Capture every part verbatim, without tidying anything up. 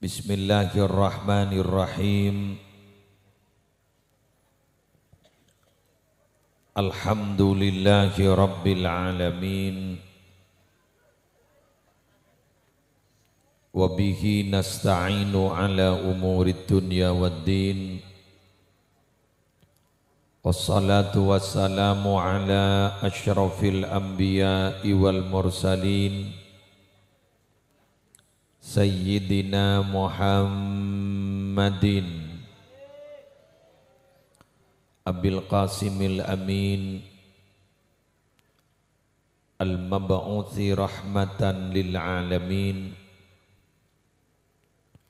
Bismillahirrahmanirrahim. Alhamdulillahi rabbil alamin. Wa bihi nasta'inu ala umurid dunya waddin. Wassalatu wassalamu ala asyrafil anbiya'i wal mursalin, Sayyidina Muhammadin Abil Qasimil Amin, al-mab'utsi rahmatan lil alamin,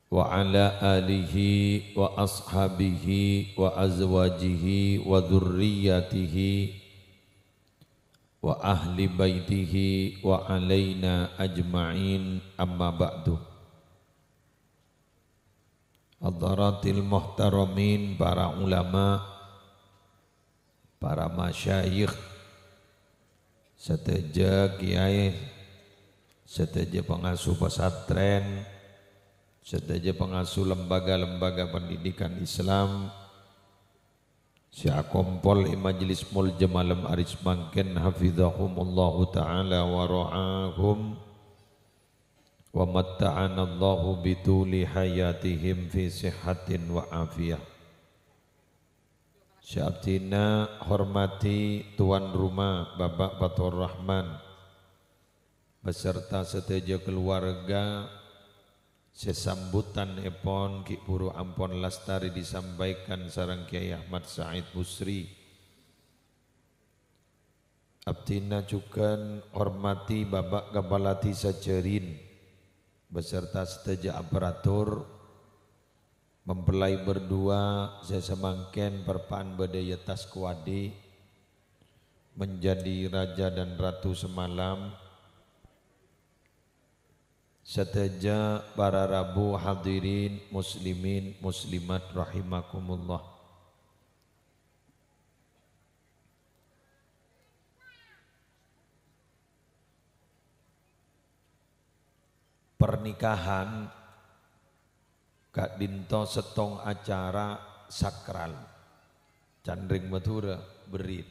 wa ala alihi wa ashabihi wa azwajihi wa dzurriyyatihi wa ahli baitihi wa alaina ajma'in, amma ba'du. Hadaratil muhtaramin, para ulama, para masyayikh, sadhâjâ kiai, sadhâjâ pangasuh pesantren, sadhâjâ pangasuh lembaga-lembaga pendidikan Islam, sè akompol è majlis molja malem arè samangkèn, hafizahumullahu ta'ala wa ra'ahum, wa matta'anallahu bituli hayatihim fi sihhatin wa afiyah. Sè abdhina hormadhi tuan rumah, Bapak Fathurrahman, beserta sadhâjâ keluarga, sè sambutanèpon ghi' bhuru ampon lastarè disampaikan sareng Kiai Ahmad Said Busri. Abdhina jhughân hormadhi Bapak Kapala Dhisa Jhârin beserta sadhâjâ aparatur, mempelai berdua sè samangkèn parpa'an bâdâ è attas kowadhi, menjadi raja dan ratu semalam, sadhâjâ para rabu hadirin muslimin muslimat rahimakumullah. Pernikahan ka'dinto sèttong acara sakral, can rèng Madhurâ, berrit.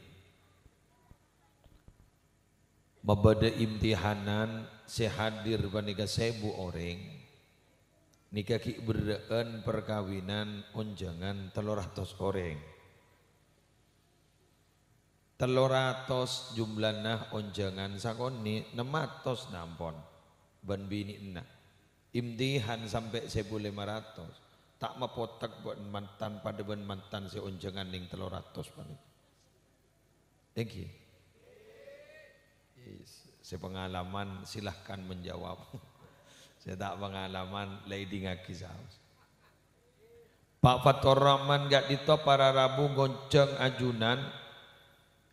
Mabâdâ imtihanan sè hadir panèka sèbu orèng, nèka ghi' berrâ'ân parkabinan onjhângan tello ratos orèng. Tello ratos jumlana onjhângan sakonè', nem atos na ampon bân binè'na. Imtihan sampè' sèbu lèma ratos. Ta' mapotek bân mantan, padâ bân mantan sè onjhângan nèng tello ratos panèka. Èngghi. Sè pengalaman silahkan menjawab. Sè ta' pengalaman, la èdingngaghi saos. Pak Fathurrahman ka'dinto para rabu ngonjhâng ajunan,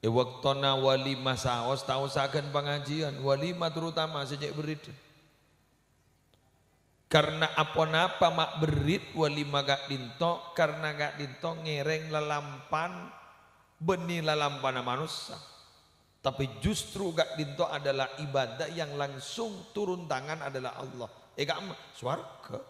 è bâktona walimah saos, ta' osa ghân pangajiân, walimah terutama sè cè' berrit. Karna aponapa ma' berrit walimah ka'dinto, karna ka'dinto ngèrèng lalampan, bânnè lalampanna manossa. Tapè justru ka'dinto adalah ibadah yang langsung turun tangan adalah Allah. È ka'emma, sowarghâ.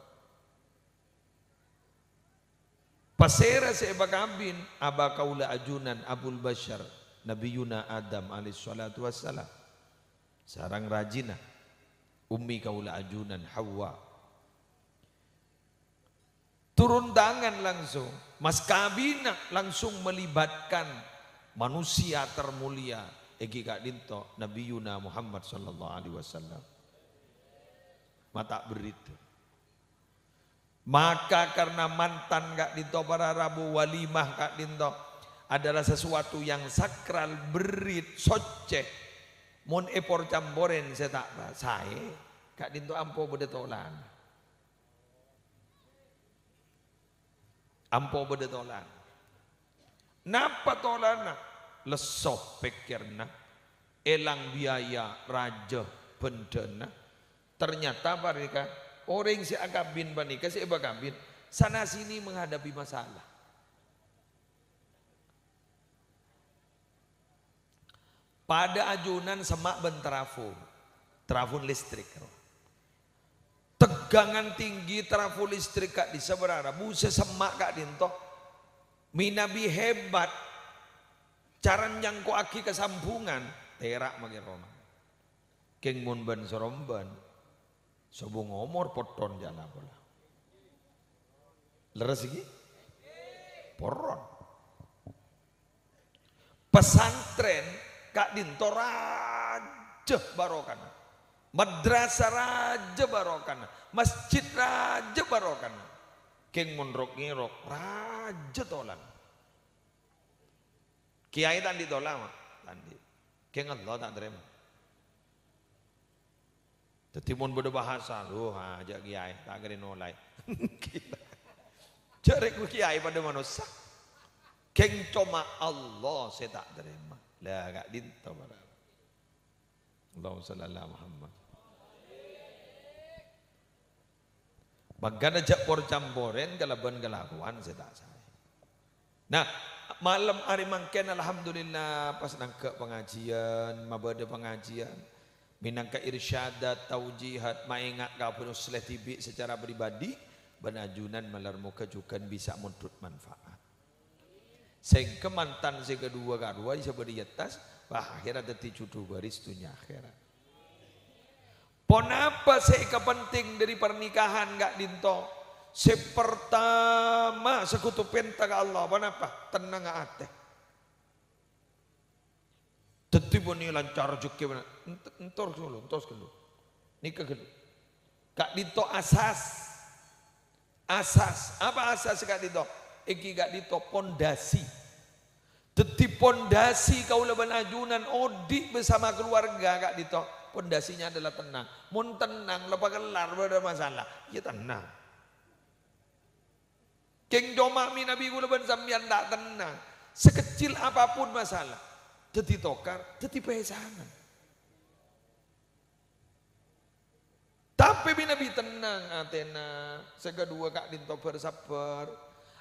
Pasèra sè èpakabin? Aba kaulâ ajunan Abul Basyar, Nabiyuna Adam alaihissalatu wassalam, sareng rajina ummi kaulâ ajunan Hawa. Turun tangan langsung, mas kabinna langsung melibatkan manusia termulia, èngghi ka'dinto Nabiyuna Muhammad sallallahu alaihi wasallam. Ma' ta' berrit. Maka karna mantan ka'dinto para rabu, walimah ka'dinto adalah sesuatu yang sakral, berrit, soccè. Mon èpor-camporèn sè ta' saè, ka'dinto ampo bâdâ tolana. Ampo bâdâ tolana. Napa tolana? Lesso pèkkèrra, èlang biaya, rajâ, bân dâna. Ternyata panèka, orèng sè akabin panèka, sè èpakabin, sana-sini menghadapi masalah. Padâ ajunan semma' bân trafo, trafon listrik. Teg Tegangan tinggi, trafo listrik ka'dissa' bârâ' rabu, sè semma' ka'dinto. Mènabi hebat cara nyangko'aghi kasambhungan, tèra' makè roma. Kèng mon bân-sorombân, sobung omor potton jâ' la pola. Lerres ghi? Poron. Pesantren ka'dinto rajâ barokana. Madrasah rajâ barokana. Masjid rajâ barokana. Kèng mon rok-ngèrok rajâ tolan. Kèyaè ta' andi' tola, ma'? Ta' andi'. Kèng Allah ta' tarèma. Dhâddhi mon bâdâ bhâsa, "Duh, ajâ' kèyaè, ta' kèra nolaè." Jâ' rèng kèyaè padâ manossa. Kèng coma Allah sè ta' tarèma. La, ka'dinto para. Allahumma shalli ala Muhammad. Mangkana jâ' por-camporèn kalabân kalakowan sè ta' saè. Nah, malem arè mangkèn, alhamdulillah, pas nangghâ' pangajiyân, mabâdâ pangajiyân. Mènangka irsyadat, taujihat, maèngat ka Abdul Musleh dhibi' secara pribadi, bân ajunan malar moghâ jhughân bisa mondhut manfaat. Sèngghâ mantan sè kaduwâ-kaduwâ sè bâdâ è attas, wah, akhèra dhâddhi judhu bâris dhunnya akhèrat. Ponapa sè èkapenting dhâri parnikahan ka'dinto? Sè partama, sakoto pènta ka Allah. Ponapa? Tennang atè. Dhâddhi bânnè lancar rejhekkè, bânnè. Ent-, entor ghâllu, entos ghâllu. Nèka ghâllu. Ka'dinto asas. Asas. Apa asas ka'dinto? Èngghi ka'dinto pondasi. Dhâddhi pondasi kaulâ bân ajunan odi' bersama keluarga ka'dinto. Pondasinya adalah tenang. Mon tenang, la pakellar bâdâ masalah. Iyâ tenang. Kèng coma mènabi kaulâ bân sampèyan ta' tenang. Sekecil apapun masalah. Dhâddhi tokar, dhâddhi pèsangan. Tapè mènabi tennang atèna, sè kaduwâ ka'dinto bhâr-sabbhâr.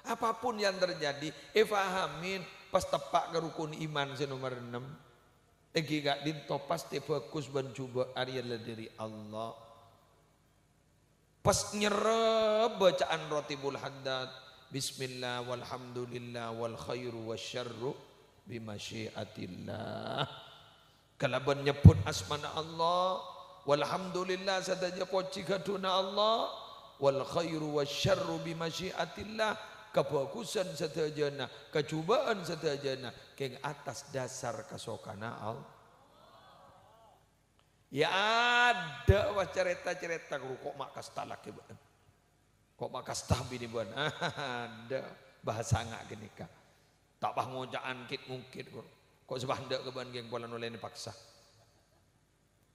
Apapun yang terjadi, èpahamin, pas teppa' ka rukun iman sè nomer ennem. Èngghi ka'dinto pastè bhâghus bân jhubâ' arèya la dhâri Allah. Pas nyerrep bacaan Ratibul Haddad, "Bismillah, walhamdulillah, wal khairu wasyarru bimasyiatillah." Kalabân nyebbhut asmana Allah, walhamdulillah, sadhâjâ pojhi ghâdhuwânna Allah, wal khairu wasyarru bimasyiatillah, kabhâghusân sadhâjâna, kajhubâ'ân sadhâjâna, kèng attas dhâsar kasokanna Allah. Iyâ, adâ' pas carèta-carèta, "Kok ma' kasta lakè bâ'ân? Kok ma' kasta binè bâ'ân?" Adâ' bhâsa nga' ghânèka. Ta' pas ngoca'an kit-mungkit, kok. Kok sè pas endâ' ka bâ'ân kèng pola nolènè paksa.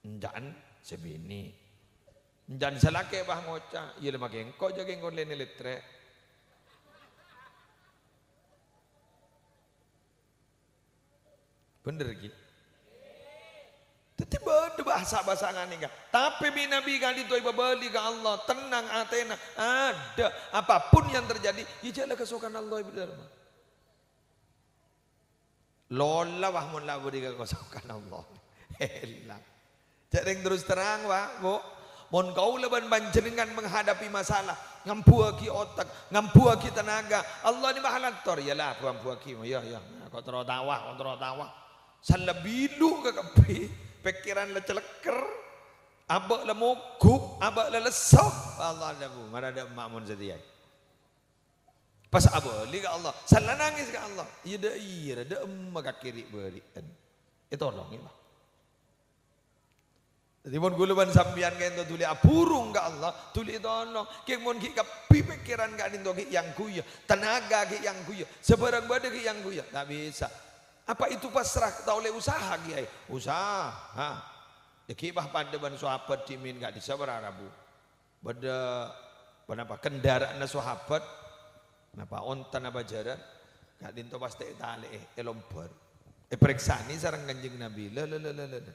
Enca'an sè binè. Enca'an sè lakè pas ngoca', "Iyâ la makè engko' jâ' kèng nolènè lèstrèk." Bhender, ghi? Dhâddhi bâdâ bhâsa-bhâsa nganèka. Tapè mènabi ka'dinto èpabâli ka Allah, tennang atèna, adâ', apapun yang terjadi, iyâ jâ' la kasokan Allah, Ibu Dharma. Lola, wah, mon la bâdâ kasokan Allah. Ella. Jhâ' rèng terus terang, Pak, Bu. Mon kaulâ bân panjhennengngan menghadapi masalah, ngambuwâghi otak, ngambuwâghi tenaga, Allah nè maha lantor, iyâ la, bu-ambuwâghi, iyâ, iyâ, kok terro tawah, kok terro tawah. Sallabilo kakabbhi, pèkkèran la celekker, abâ' la mogok, abâ' la lesso, Allah la, bu, mara dâ' emma' mon satèya. Pas abâli ka Allah, salla nangès ka Allah, iyâ dâ' iyâ, dâ' emma' kakè ri'-bâri'ân. Ètolongè, Pak. Dhâddhi, mon kaulâ bân sampèyan ka'dinto dhuli abhurung ka Allah, dhuli ètolong. Kèng mon ghi' kabbhi pèkkèran ka'dinto ghi' yang-ghuya, tenaga ghi' yang-ghuya, sabârâng bâdâ ghi' yang-ghuya, ta' bisa. Apa itu pasrah ta' ollè usaha, Kèyaè? Usaha. Dhâggi' pas padâ bân sahabat dhimèn ka'dissa' para rabu. Bâdâ, ponapa, kendara'anna sahabat, napa onta napa jhârân, ka'dinto pas ta' ètalè'è, èlombhâr. Èparèksanè sareng Kanjeng Nabi. Lè, lè, lè, lè, lè, lè.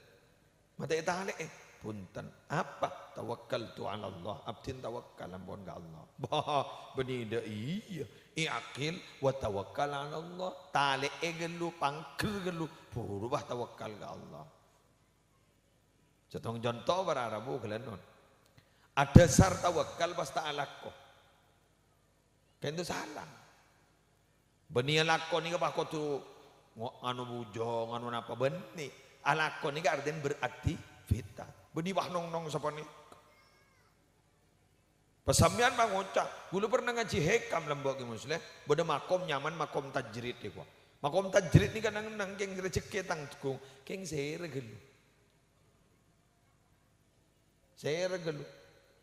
Ma' ta' ètalè'è? Bhunten. Apa? "Tawakkaltu 'alallah." Abdhina tawakkal ampon ka Allah. Bah, bânnè dâ' iyâ. I'aqil wa tawakkal 'alallah. Talè'è ghâllu, pangghel ghâllu. Buru, bah, tawakkal ka Allah. Sèttong conto para rabu ghâlânon. Adhâsar tawakkal pas ta' alako. Ka'dinto sala. Bânnè alako nèka pas kodhu ngo-, nganu bujâ, nganu napa bânnè. Alako nèka artèna beraktivitas. Bânnè pas nong-nong sapanèka. Pas sampèyan pangoca', "Ghulâ pernah ngajhi hikam lambâ' Kè Musleh, bâdâ makom nyamana makom tajrid," èkowa. Makom tajrid nèka nang-ennang kèng rejhekkè tang dhukung, kèng sèra ghâllu. Sèra ghâllu.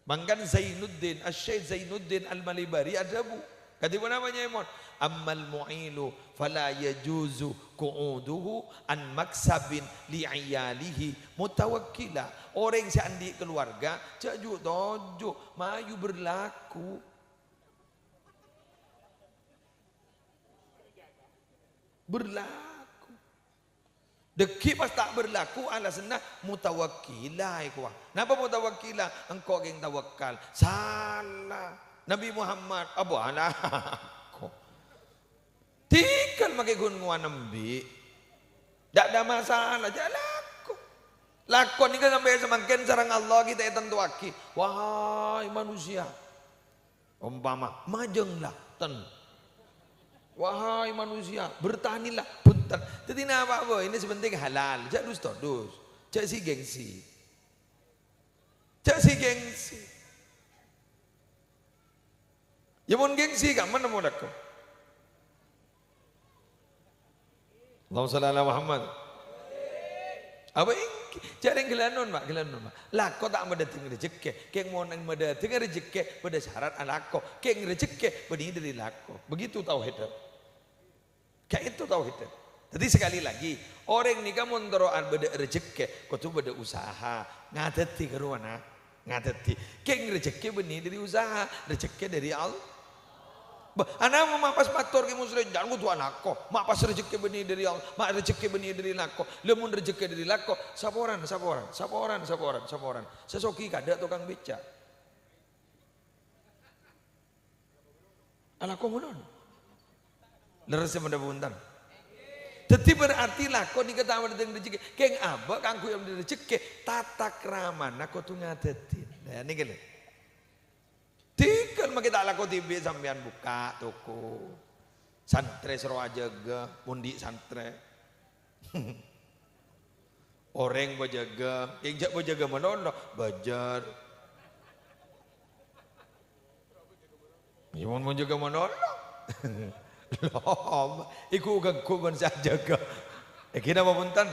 Mangkana Zainuddin, Asy-Syaikh Zainuddin Al-Malibari adhâbu, kadhi ponapa Nyai Mon? "Ammal mu'ilu fala yajuzu qu'uduhu an maksabin li iyalihi mutawakkila." Orèng sè andi' kalowarga, jhâ' ju'-toju', mayu berlaku. Berlaku. Dhâggi' pas ta' berlaku, alasanna mutawakkila, èkowa. Napa mutawakkila? Engko' kèng tawakkal. Sala. Nabbhi Muhammad, apa alako? Dhingghâl makè ghun ngowan embi'. Ndak ada masalah, jhâ' lako. Lako nèka sampè' samangkèn sareng Allah kita ètantowaghi. Wahai manusia, Ompama, majâng la, ten. Wahai manusia, bertanilah, bhunten. Dhâddhi napa bhâi, ini sè penting halal. Jhâ' dus-todus. Jhâ' si gengsi. Jhâ' si gengsi. Ya mon gengsi, kamma nemmo lako. Allahumma shalli ala Muhammad. Apa èngghi? Jhâ' rèng ghâlânon, Pak, ghâlânon, Pak. Lako ta' madhâteng rejhekkè. Kèng mon madhâteng rejhekkè, bâdâ syarat alako. Kèng rejhekkè, bânnè dâri lako. Begitu tauhidnya. Kaènto tauhidnya. Jadi sekali lagi, orèng nèka mon terro bâdâ rejhekkè, kodhu bâdâ usaha. Ngadhâddhi karowana. Ngadhâddhi, kèng rejhekkè bânnè dâri usaha, rejhekkè dâri Allah. Bâh, ana ma' pas mator Kè Musleh, "Jhâ' kodhu alako, ma' pas rejhekkè bânnè dâri Allah, ma' rejhekkè bânnè dâri lako." Lah mon rejhekkè dâri lako, saporan, saporan, saporan, saporan, saporan. Sè soghi kadâ' tokang beca'. Alako monon. Lerres sè bhender bhunten. Dhâddhi berarti lako nèka ta' madhâteng rejhekkè. Kèng abâ' kaangghuy rejhekkè, tata kramana kodhu ngadhâddhi. Nah, nèka lho. Dhingghâl makè ta' lako dhibi' sampèyan bukka' toko. Santrè soro ajâgâ, mon andi' santrè. Orèng pajâgâ, kèng jhâ' pajâgâ malolo, bâjâr. Iyâ, mon pajâgâ malolo. Lho, iku ganggu bân sè ajâgâ. Èngghi napa bhunten?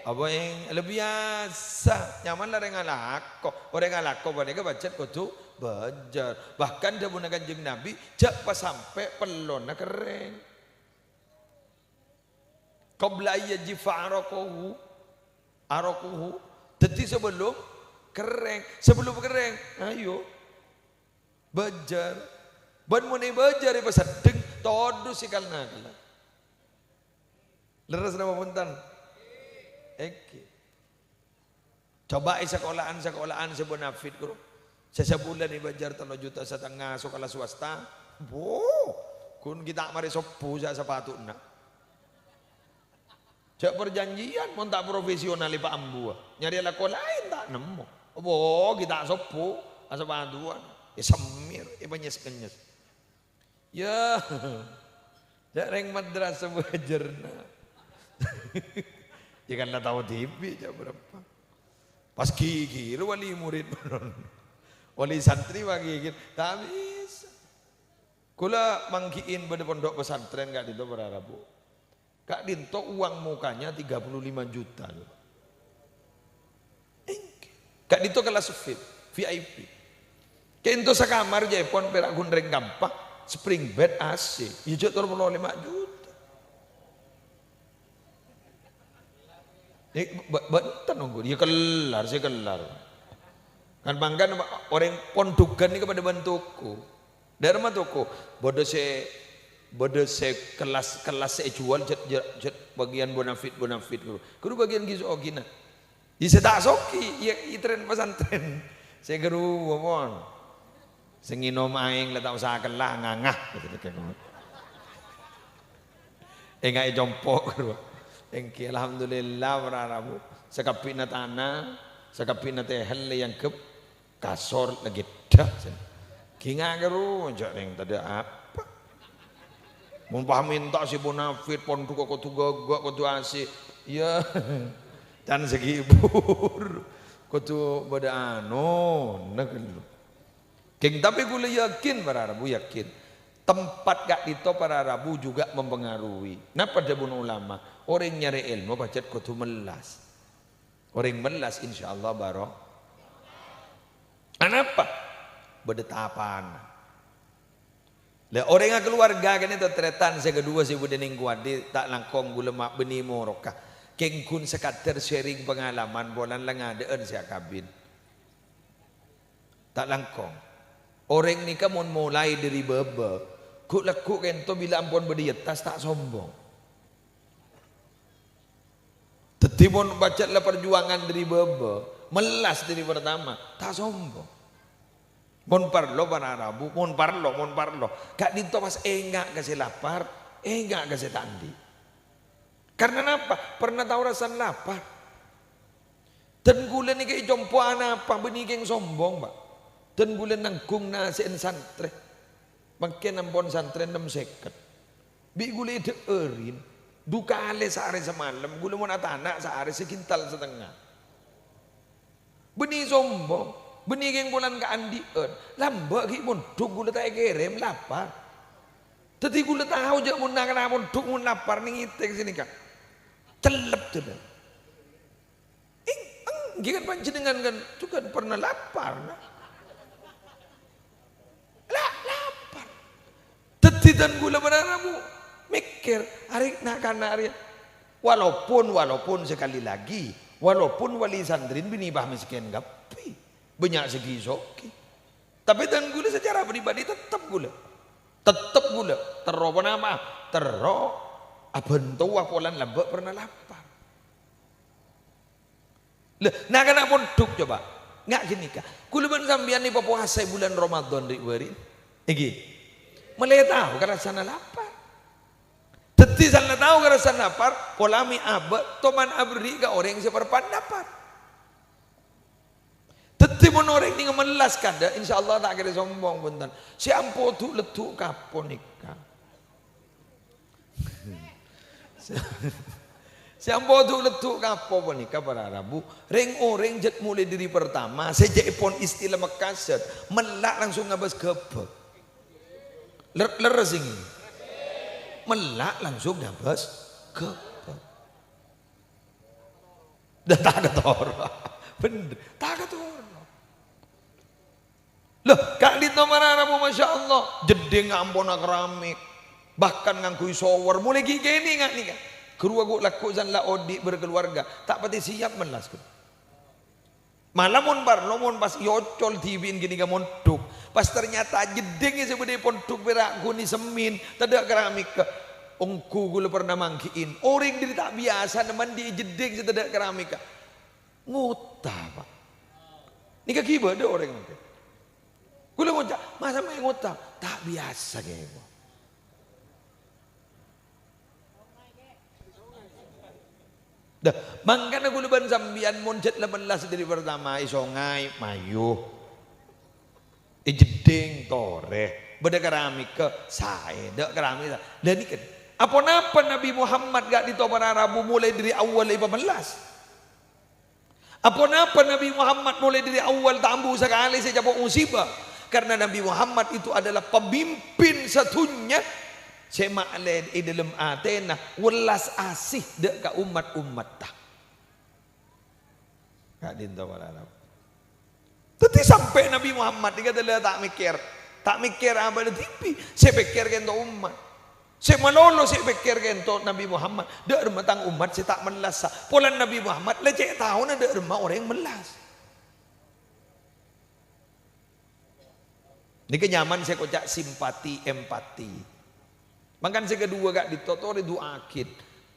Apa èng-, lè biyasa, nyamana la rèng alako. Orèng alako panèka pajhât kodhu bâjâr. Bahkan dhâbuna Kanjeng Nabi, jhâ' pasampè' pellona kerrèng. Qabla an yajiffa araquhu, araquhu. Dhâddhi sabellunna kerrèng, sabellunna kerrèng, ayo bâjâr. Bân mon èbâjâr èpaseddheng, todus sè kal-ngakalla. Lerres napa bhunten? Èngghi. Coba è sakola'an-sakola'an sè bonafit, ghuru. Sè sabulân èbâjâr tello juta satengnga sakola swasta. Bo, ghun ghi' ta' marè sobbhu sa-, sapatuna. Jhâ' parjhânjhiyân, mon ta' profesional èpaambuwâ. Nyarè lako laèn ta' nemmo. Bo, ghi' ta' sobbhu, asapatuan. Èsemmir, èpanyès-kenyès. Yâ, jhâ' rèng madrasah bâjârna. Yâ, kan la tao dhibi', jhâ' bârâmpa. Pas ghighir wali murid, wali santri pas ghighir. Ta' bisa. Kaulâ mangghi'in bâdâ pondhuk pesantren ka'dinto para rabu. Ka'dinto uang mukanya tiga puluh lima juta, coba. Èngghi. Ka'dinto kelas V I P. Ka'dinto sakamar jhâ' èpon pèra' ghun rèng kampa, spring bed, A C. Yâ jhâ' tello puluh lèma juta. È, bâ-, bâ-, bhunten ongghu. Yâ kellar, sè kellar. Kan mangkana orèng pondhughân nèka padâ bân toko. Dâ'ramma toko, bâdâ sè, bâdâ sè kellas-kellas sè èjhuwâl jhât, jhât, jhât bâgiyân bonafit, bonafit, ghuru. Ghuru bâgiyân ghi' sogina. Yâ sè ta' soghi, yâ ètrèn pesantren. Sè ghuru, mon. Sè ngènom aèng la ta' osa kella, ngangah. Èngaè compo', ghuru. Èngghi, alhamdulillah, para rabu. Sakabbhina tana, sakabbhina tehel èangghep. Kasor lagi dah. Ghi ngaghâru jhâ' rèng tadâ' apa. Mon pas mènta sè bonafit, pondhuk kodhu ghâghâ, kodhu A C. Iyâ. Can sè ghibur. Kodhu bâdâ anona ghâllu. Kèng, tapè ghulâ yakin, para rabu yakin. Tempat ka'dinto para rabu juga mempengaruhi. Napa dhâbuna ulama? Orèng nyarè èlmo pajhât kodhu mellas. Orèng mellas insyaallah baro-, anapa? Bâdâ tapana. Lah, orèng akaluwarga kènè' tarètan sè kaduwâ sè bâdâ nèng kowadhi ta' langkong ghulâ ma' bânnè moroka. Kèng ghun sakadhâr sharing pangalaman polana la ngadâ'ân sè akabin. Ta' langkong. Orèng nèka mon molaè dhâri bâbâ, ghu'-lagghu' kènto bilâ ampon bâdâ è attas ta' sombong. Dhâddhi mon pajhât la parjuwângan dhâri bâbâ, mellas dhâri partama, ta' sombong. Mon parlo, para rabu, mon parlo, mon parlo. Ka'dinto pas enga' ka sè lapar, enga' ka sè ta' andi'. Karna napa? Pernah tao rassana lapar. Dân ghulâ nèka ècompo' anapa bânnè kèng sombong, Pak? Dân ghulâ nangghung nasè'en santrè. Mangkèn ampon santrè ennem sèket. Bi' ghulâ èdhâ'ârin, du kalè saarè samalem, ghulâ mon atana' saarè sakintal satengnga. Bânnè sombong, bânnè kèng polana kaandi'ân, lambâ' ghi' mondhuk ghulâ ta' èkèrèm, lapar. Dhâddhi ghulâ tao jhâ' mon na'-kana' mondhuk mon lapar nèng ètèng sè nèka. Cellep jhâlân. Eng-, engghi kan panjhennengngan kan juga pernah lapar, nah. La-, lapar. Dhâddhi dân ghulâ para rabu mèkkèr, arè na'-kana' arèya. Walaupun, walaupun sekali lagi, walaupun wali santrèn binè pas mèskèn kabbhi, bânnya' sè ghi-soghi. Tapè dân ghulâ secara pribadi tettep ghulâ. Tettep ghulâ. Terro ponapa? Terro abhântowa polana lambâ' pernah lapar. Lah, na'-kana' mondhuk coba. Nga' ghânèka. Ghulâ bân sampèyan nèka papowasaè bulân Ramadan ri'-bâri'. Èngghi. Molaè tao ka rassana lapar. Dhâddhi, saellana tao ka rassana lapar, pola mè' abâ' toman aberri' ka orèng sè parappa'na lapar. Dhâddhi, mon orèng nèng mellas kadâ', insyaallah ta' kèra sombong, bhunten. Sè ampo du-leddu' kapo nèka. Sè ampo du-leddu' kapo panèka para rabu, rèng-orèng jhât molaè dhâri partama, sè jhâ' èpon istilah Mekkasân, mella' langsung ngabâs ghâbâk. Ler-, lerres, èngghi? Mella' langsung ngabâs ghâbâk. Dah, ta' katoro'. Bhender, ta' katoro'. Loh, ka'dinto para rabu, masyaallah, jeddhing ampon keramik, bahkan ngangghuy shower, molaè ghi' kènè' nga' nèka. Ghâruwa ghu'-lagghu' san la odi' berkeluarga, ta' patè siap mellas, ghu. Mala mon parlo, mon pas èocol dhibi'en ghânèka mondhuk, pas ternyata jeddhingnga sè bâdâ è pondhuk pèra' ghun èsemmin, tadâ' keramikka. Ongghu ghulâ pernah mangghi'in, orèng dhâri ta' biyasana mandi'i jeddhing sè tadâ' keramikka. Ngota, Pak. Nèka ghi' bâdâ orèng mangkèn. Ghulâ ngoca', "Masa mè' ngota?" Ta' biyasa, kèya. Dah, mangkana ghulâ bân sampèyan mon jhât la mellas dhâri partama è songay, mayu. È jeddhing, torè. Bâdâ keramikka, saè, dâ' keramik. Lah nèka, aponapa Nabi Muhammad ka'dinto para rabu molaè dhâri awwal èpamellas? Aponapa Nabi Muhammad molaè dhâri awwal ta' ambu sakalè sè ècapo' musibah? Karena Nabi Muhammad itu adalah pemimpin sadhunnya sè ma'lè è dâlem atèna wellas asih dâ' ka ommat-ommatta. Ka'dinto para rabu. Dhâddhi sampè' Nabi Muhammad nèka tella ta' mèkkèr, ta' mèkkèr abâ'na dhibi', sè pèkkèr ka'dinto ommat. Sè malolo sè pèkkèr ka'dinto Nabi Muhammad, dâ' remma tang ommat sè ta' mellassa. Polana Nabi Muhammad la cè' taona dâ' remma orèng mellas. Nèka nyamana sè èkoca' simpati, empati. Mangkana sè kaduwâ ka'dinto torè du'aaghi,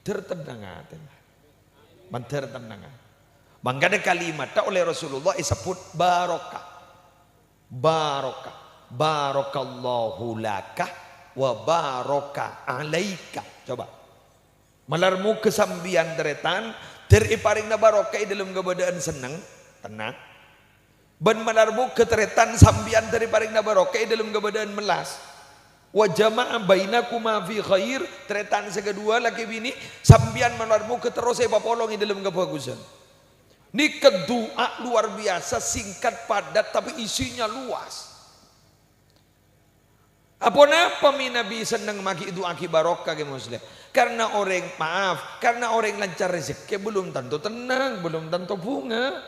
ter tennang atèna. Mandhâr tennang. Mangkana kalimatta oleh Rasulullah èsebbhut barokah. Barokah. Barakallahu laka wa baraka alaika. Coba. Malar moghâ sampèyan tarètan, dhâr èparèngana barokah è dâlem kabâdâ'ân senneng, tennang. Bân malar moghâ tarètan sampèyan dhâri parèngna barokah è dhâlem kabâdâ'ân mellas. "Wa jama'a bainakuma fi khair," tarètan sè kaduwâ lakè binè, sampèyan malar moghâ terros èpapolong è dhâlem kabhâghusân. Nèka du'a luar biasa, singkat, padat, tapè isinya luas. Aponapa mè' Nabi senneng maghi du'a ghi' barokah, Kè Musleh? Karena orèng, maaf, karena orèng lancar rejekkè belum tanto tenang, belum tanto bhunga.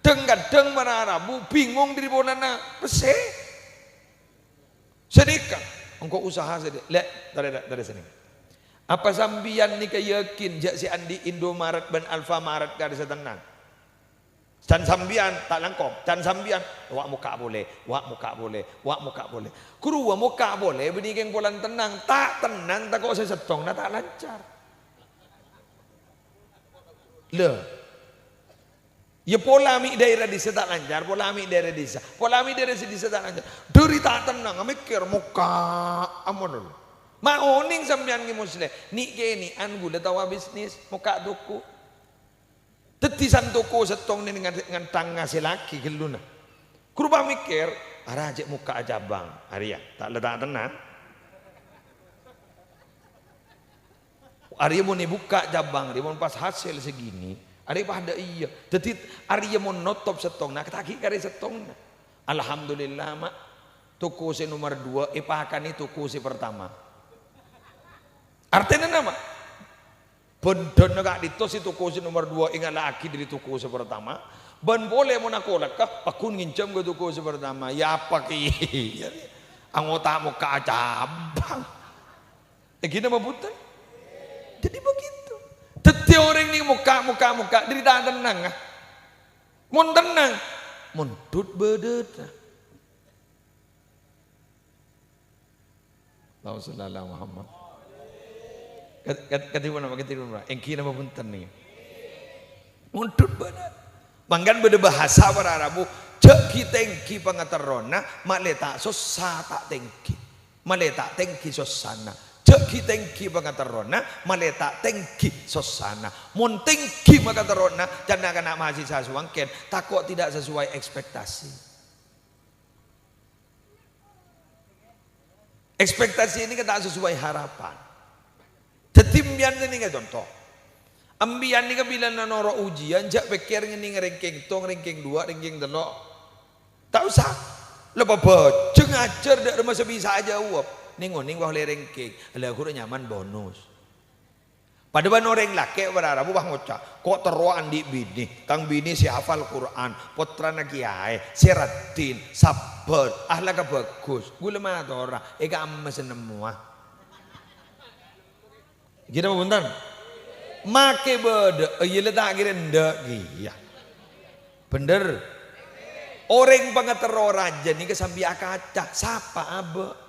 Dhâng-kadhâng para rabu bingung dhâri polana pèssè. Sanèka, engko' usaha sè dhi-, lè', tarè-, tarè sanèka. Apa sampèyan nèka yakin jhâ' sè andi' Indomaret bân Alfamaret karè satennang? Can sampèyan ta' langkong, can sampèyan, wa' mokka' polè, wa' mokka' polè, wa' mokka' polè. Ghuru wa' mokka' polè, bânnè kèng polana tennang, ta' tennang tako' sè sèttongnga ta' lancar. Lho. Iyâ pola mè' daerah dissa ta' lancar, pola mè' daerah dissa, pola mè' daerah sè dissa ta' lancar. Dhâri ta' tennang, mèkkèr mokka' amono. Ma' onèng sampèyan Kè Musleh, nè'-kènè'an ghulâ tao abisnis, mokka' toko. Dhâddhi san toko sèttongnga ngan-, ngantang ngasèllaghi ghâlluna. Ghuru pas mèkkèr, "Ara jhâ' mokka'a cabang, arèya, ta' la ta' tennang." Arèya mon èbukka' cabang, arèya mon pas hasèl segini, arèya padâ iyâ. Dhâddhi arèya mon notop sèttongnga, ta' ghi' karè sèttongnga. Alhamdulillah, Ma'. Toko sè nomer duwâ' èpakanè toko sè partama. Artèna napa? Bhândhâna ka'dinto sè toko sè nomer duwâ' èngala'aghi dhâri toko sè partama, bân polè mon akolèka, pagghun ngènjhâm ka toko sè partama. Yâ apa kèya? Angghâta mokka'a cabang. Èngghi napa bhunten? Jadi begitu. Dhâddhi orèng nè mokka', mokka', mokka', dhâri ta' tennang, ah. Mon tennang, mondhut bâdâna. Allahumma shalli ala Muhammad. Kat-, kat-, kadhi pon apa? Kadhi pon apa? Èngghi napa bhunten nèka? Mondhut bâdâna. Mangkana bâdâ bhâsa para rabu, "Jhâ' ghi' tèngghi pangaterrona, malè ta' sossa ta' tèngghi. Malè ta' tèngghi sossana. Jhâ' ghi' tèngghi pangaterrona, malè ta' tèngghi sossana." Mon tèngghi pangaterrona, can na'-kana' mahasiswa samangkèn, tako' tidak sesuai ekspektasi. Ekspektasi nèka ta' sesuai harapan. Dhâddhi, empèyan sanèka conto. Empèyan nèka bilâna noro' ujian, jhâ' pèkkèr ngènèng rèngkèng tong, rèngkèng duwâ', rèngkèng tello'. Ta' osa. La pabhâjâng ajhâr dâ' remma sè bisa ajâwâb. Nèng-onèng pas ollè rèngkèng. La ghuru nyaman bonus. Padâ bân orèng lakè' para rabu pas ngoca', "Ko' terro andi' binè, tang binè sè hafal Qur'an, pottrana kèyaè, sè raddhin, sabbhâr, akhlakka bhâghus." Ghulâ matora, èkamma sè nemmowa. Ghi napa bhunten? Makè bâdâ, iyâ la ta' kèra endâ' kèya. Bhender. Orèng pangaterro rajâ nèka sambi akaca, sapa abâ'?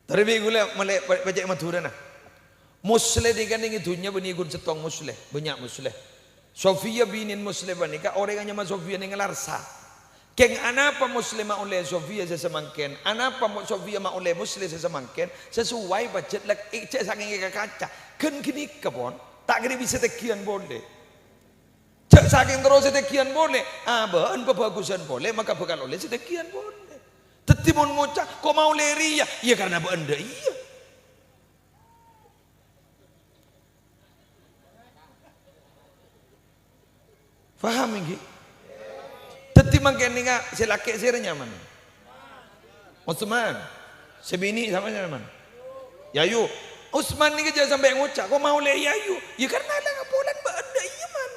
Tarè bi' ghulâ malè pa-, pajhât Madhurâna. Musleh nèka nèng è dhunnya bânnè ghun sèttong Musleh, bânnya' Musleh. Sofia binèn Musleh panèka orèng anyama Sofia nèng Larsa. Kèng anapa Musleh maollè Sofia sè samangkèn? Anapa mo-, Sofia maollè Musleh sè samangkèn? Sasuwai pajhât lak-, è-, jhâ' sakèng èkakaca. Ghân ghânèka pon, ta' kèra bisa tèngghiân polè. Jhâ' sakèng terro sè tèngghiân polè, abâ'na pabhâghusân polè, maka bhâkal ollè sè tèngghiân polè. Dhâddhi mon ngoca', "Ko' maollè rèya?" Iyâ karna bâ'na dâ' iyâ. Paham ènggi? Dhâddhi mangkèn nènga sè lakè' sèra nyaman? Utsman. Sè binè' sapa nyaman? Yayu. Utsman nèka jhâ' sampè' ngoca', "Ko' maollè Yayu?" Iyâ karna la ngapolan bâ'na dâ' iyâ, man.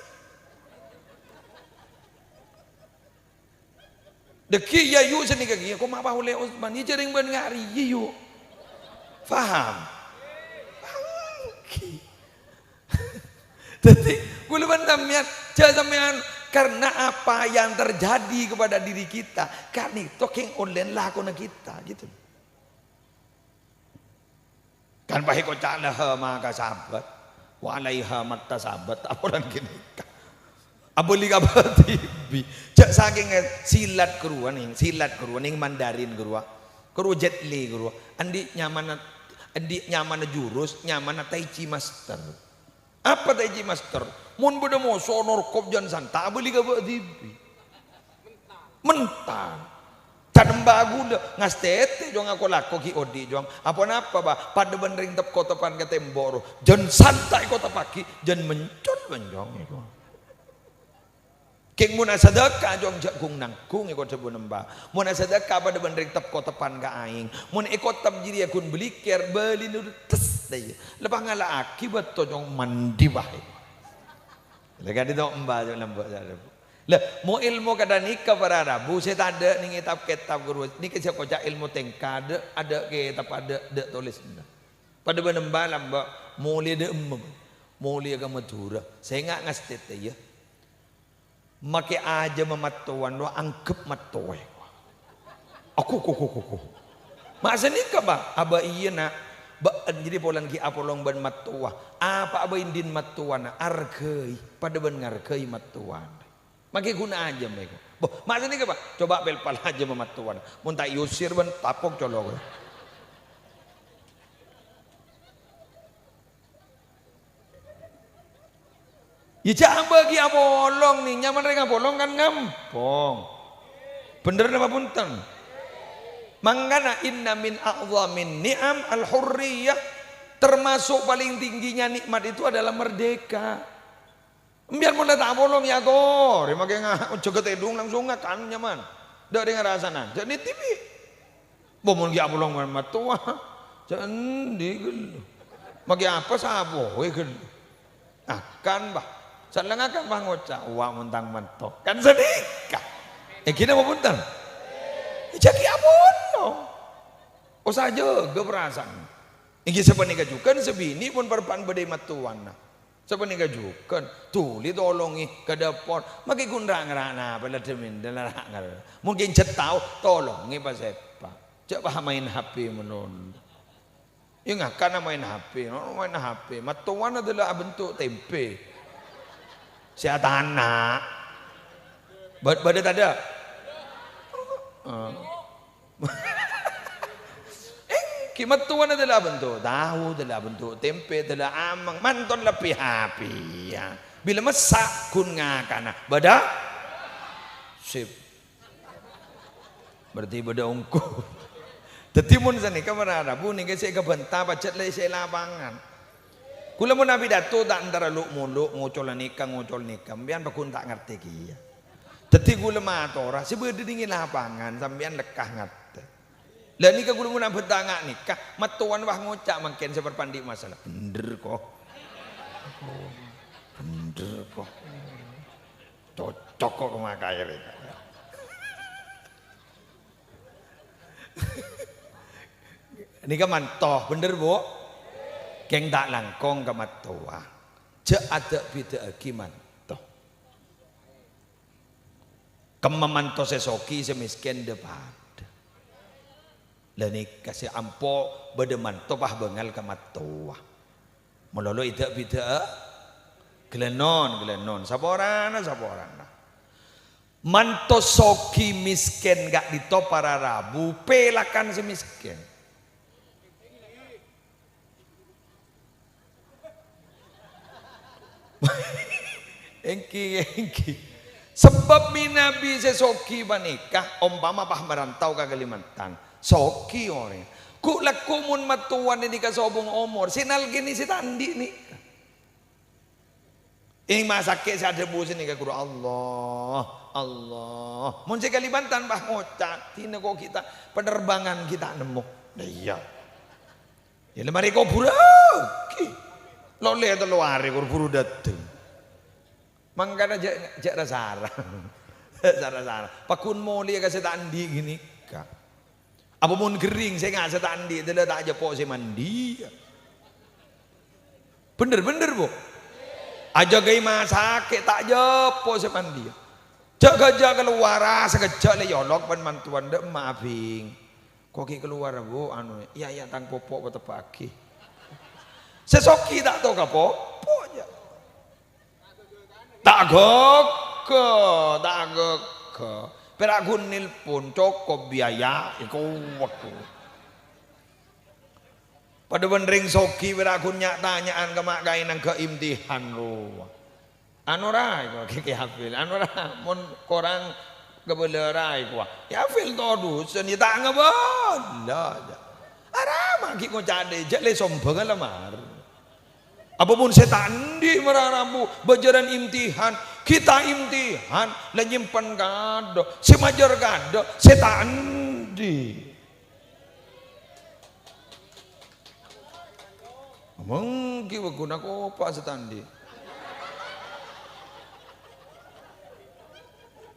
Dhâggi' Yayu sanèka kèya, ko' ma' pas ollè Utsman, iyâ jhârèng bân ngari, iyâ, yu. Paham? Paham, oke. Dhâddhi, ghulâ bân sampèyan, jhâ' sampèyan, karena apa yang terjadi kepada diri kita, ka'dinto kèng ollèna lakona kita, gitu. Kan pas èkoca', "Laha ma kasabat, wa 'alaiha maktasabat." Apa polana ghânèka? Abâli ka bâdâ dhibi'. Jhâ' sakèng silat ghâruwa nèng, silat ghâruwa nèng Mandarin ghâruwa. Ghâruwa Jet Li ghâruwa. Andi' nyamana Andi' nyamana jurus, nyamana Tai Chi Master. Apa Tai Chi Master? Mon bâdâ moso norkop jân santa', abâli ka bâ' dhibi'. Mental. Can emba ghulâ, ngastètè, Jong, ako-lako ghi' odi', Jong. Aponapa, Bâ? Padâ bân rèng tep-kotepan ka tembok, ro. Jân santa' èkoteppaghi, jân mencot, bân, Jong, èko. Kèng mon asadhâka, Jong, jhâ' ghung-nangghung, èko dhâbuna emba. Mon asadhâka padâ bân rèng tep-kotepan ka aèng. Mon èkotepp jârèya ghun bâlikèr, bâli nuru tes, dâ iyâ. La pangala'aghi bâto, Jong, mandi, bâ. La ka'dinto emba, Jong, lambâ' sarep. La, mo-èlmo kadhâ' nèka para rabu sè tadâ' nèng kètab-kètab ghuru. Nèka sè èkoca' èlmo tèngka, adâ', adâ' kètab, adâ', adâ' tolèsanna. Padâ bân emba lambâ' molè dâ' emma, molè ka Madhurâ. Sènga' ngastètè, yâ. Makè ajâmma mattowana rowa angghep mattowa. Aku, ku, ku, ku, ku. Ma' sanèka, Bâ? Abâ iyâ, Na'. Bâ, jârèya polana ghi' apolong bân mattowa. Apa'a bâ' ḍin mattowana, arghâi. Padâ bân ngarghâi mattowana. Makè ghun ajâm, èko. Bo, ma' sanèka, Bâ? Coba' pèlpal ajâmma mattowana. Mon ta' èusir bân tapok colo'na. Yâ, jhâ' bâgi apolong, nè. Nyamana rèng apolong kan ngampong. Bhender napa bhunten? Mangkana inna min a'dhamin ni'am al-hurriyah, termasuk paling tingginya nikmat itu adalah merdeka. Sampèyan mon la ta' apolong, yâ, torè makè nga-, jâgâ tèdung langsung ngakan nyaman. Ḍâ' rèng arasanan, jhâ' nitibi. Bo mon ghi' apolong bân mattowa, jhâ' endi ghâllu. Makè apa sapoè ghâllu. Ngakan, Bâ. Sella ngakan, Bâ, ngoca', "Wa, mon tang matto." Kan sanèka. Èngghi napa bhunten? Jhâ' ghi' apolong. Osa jâgâ parasaan. Èngghi sapanèka jhughân sè binè' pon parappa'na bâdâ è mattowana. Sapanèka jhughân, dhuli tolongè ka dâpor. Makè ghun ra'-ngara' napa la dhimèn, la ra'-ngara'. Mon ghi' jhât tao, tolongè pas èpa'. Jhâ' pas maèn H P malolo. Yâ ngakana maèn H P, no, maèn H P. Mattowana ḍâlla abentuk tempe. Sè atana'. Bâ-, bâdâ tadâ'? Heeh. Èngghi, mattowana ḍâlla abentuk tahu, ḍâlla abentuk tempe, ḍâlla ameng, manton lebbi happy, yâ. Bilâ messa' ghun ngakana. Bâdâ? Sip. Berarti bâdâ ongghu. Dhâddhi mon sanèka para rabu nèka sè èkabânta pajhât la sè lapangan. Kaulâ mon apidato ta' entara lo'-molo', ngocol nèka, ngocol nèka. Sampèyan pagghun ta' ngartè kèya. Dhâddhi kaulâ matora, sè bâdâ nèng è lapangan, sampèyan lekka ngartè. La nèka kaulâ mon abânta nga' nèka, mattowana pas ngoca' mangkèn sè parpandhi' masalah. Bhender, ko. Bhender, ko. Cocok, ko, makaè rèya. Nèka manto, bhender, Bu? Kèng ta' langkong ka mattowa. Jhâ' adâ'-bidâ'âghi manto. Kemma manto sè soghi, sè mèskèn ḍâ-paḍâ. La nèka sè ampo bâdâ manto pas bângal ka mattowa. Malolo èdâ'-bidâ'â, ghâlânon, ghâlânon, saporana, saporana. Manto soghi mèskèn ka'ḍinto para rabu, pèlakan sè mèskèn. Èngghi, èngghi. Sabâb manabi sè soghi panèka, ompama pas marantau ka Kalimantan, soghi orèng. Ghu', lagghu' mon mattowana nèka sobung omor, sè nalkènè sè ta' anḍi' nèka. Èng masakè' sè adhâbu sè nèka ghuru, "Allah, Allah." Mon sè Kalimantan pas ngoca', "Dinah ko' ghi' ta' penerbangan ghi' ta' nemmo." Lah iyâ. Yâ, la marè kobhurraghi. Lolè tello arè kor buru dâteng. Mangkana jhâ', jhâ' ra-sara. Jhâ' ra-sara. Pagghun molèya ka sè ta' anḍi' ghânèka. Apa mon ghering sè nga' sè ta' anḍi', ḍâlla ta' jhâ' po' sè manḍiyâ. Bhender, bhender, Bu? Ajâgâi masakè' ta' jhâ' po' sè manḍiyâ. Jhâ' ghâjâ kalowara sakejjhâ' la èolok bân mantowana, "Ḍâ' emma abhing." "Ko' ghi' kalowar, Bu, anu, iyâ, iyâ, tang popo' pateppa'aghi." Sè soghi ta' tao ka popo', jhâ'. Ta' ghâgghâ, ta' ghâgghâ. Pèra' ghun nelpon, cokop biaya, èko wèghu. Padâ bân rèng soghi pèra' ghun nya'-tanya'an ka ma' kaènang ghâ' imtihan rowa. Anu ra èkowa, kèkè hafil. Anu ra, mon korang kabâlâ ra èkowa. Yâ hafil todusân, yâ ta' ngabâlâ. Arapa ghi' ngoca' dâ', jhâ' lè sombhângnga la mar. Apa mon sè ta' andi' mara rabu, bâjârân imtihan, kita imtihan, la nyèmpen kadâ', sè majâr kadâ', sè ta' andi'. Manggi waguna kopa sè ta' andi'.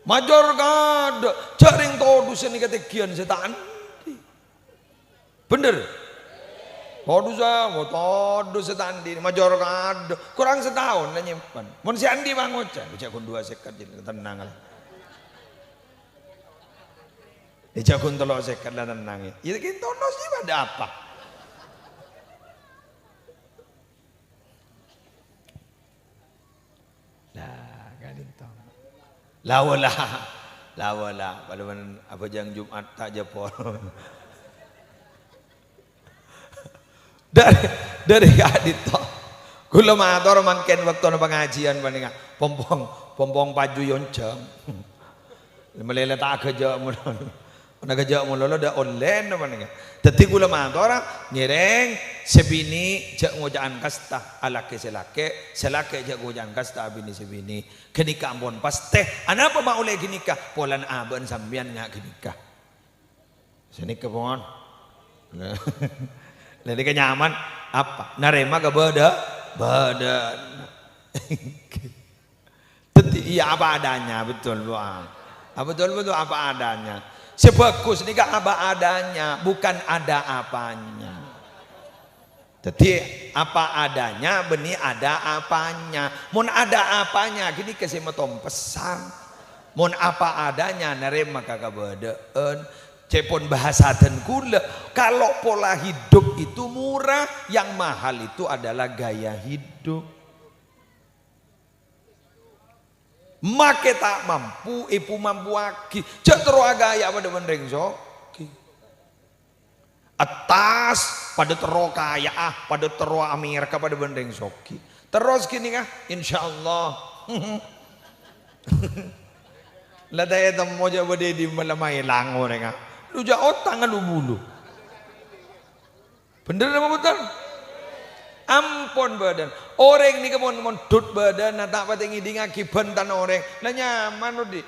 Majâr kadâ', jhâ' rèng todusân nèka tègghiyân sè ta' andi'. Bhender? Todusân, mo todus sè ta' andi', majâr kadâ'. Korang sataon la nyèmpen. Mon sè andi' pangoca', jhâ' ghun duwâ sèket, jhâ' tennang la. È jhâ' ghun tello sèket la tennang, yâ. Yâ, kèng tonos, yâ, padâ apa? Lah, ka'dinto. La wala. La wala. Padâ bân abhâjâng Jum'at ta' jâ pol. Dâri, dâri ka'dinto. Kaulâ mator mangkèn bâktona pangajiyân panèka. Pong-pong, pong-pong paju yonjhâng. Malèla ta' aghâjâ' malolo. Mon aghâjâ' malolo dâ' ollèna panèka. Dâddhi kaulâ matora, ngèrèng sè binè' jhâ' ngoca'an kasta alakè sè lakè', sè lakè' jhâ' ngoca'an kasta abinè sè binè'. Ghânèka ampon pastè. Anapa ma' ollè ghânèka? Polana abâ'na sampèyan nga' ghânèka. Sanèka pon. Lah, nèka nyaman apa? Narèma ka bâdâ-, bâdâna. Dâddhi, iyâ, apa adanya, betul, Bu, ah. Ah, betul, betul, apa adanya. Sè bhâghus nèka apa adanya, bukan ada apanya. Dâddhi, apa adanya bânnè ada apanya. Mon ada apanya, ghânèka sè matompessan. Mon apa adanya, narèma ka kabâdâ'ân. Ca'èpon bhâsa dân kaulâ, kalau pola hidup itu murah, yang mahal itu adalah gaya hidup. Make ta' mampu, èpamampuwaghi. Jhâ' terro agaya' padâ bân rèng soghi. Attas padâ terro kaya'a, padâ terro Amerika padâ bân rèng soghi. Terros ghânèka, insyaallah. La ta' ètemmo jhâ' bâdâ è dimma la maèlang orèngnga. Lu jhâ' otang lu bulu. Bhender napa bhunten? Ampon bâdâna. Orèng nèka mon mondhut bâdâna ta' patè ngèdingngaghi bhântan orèng. La nyaman odi'.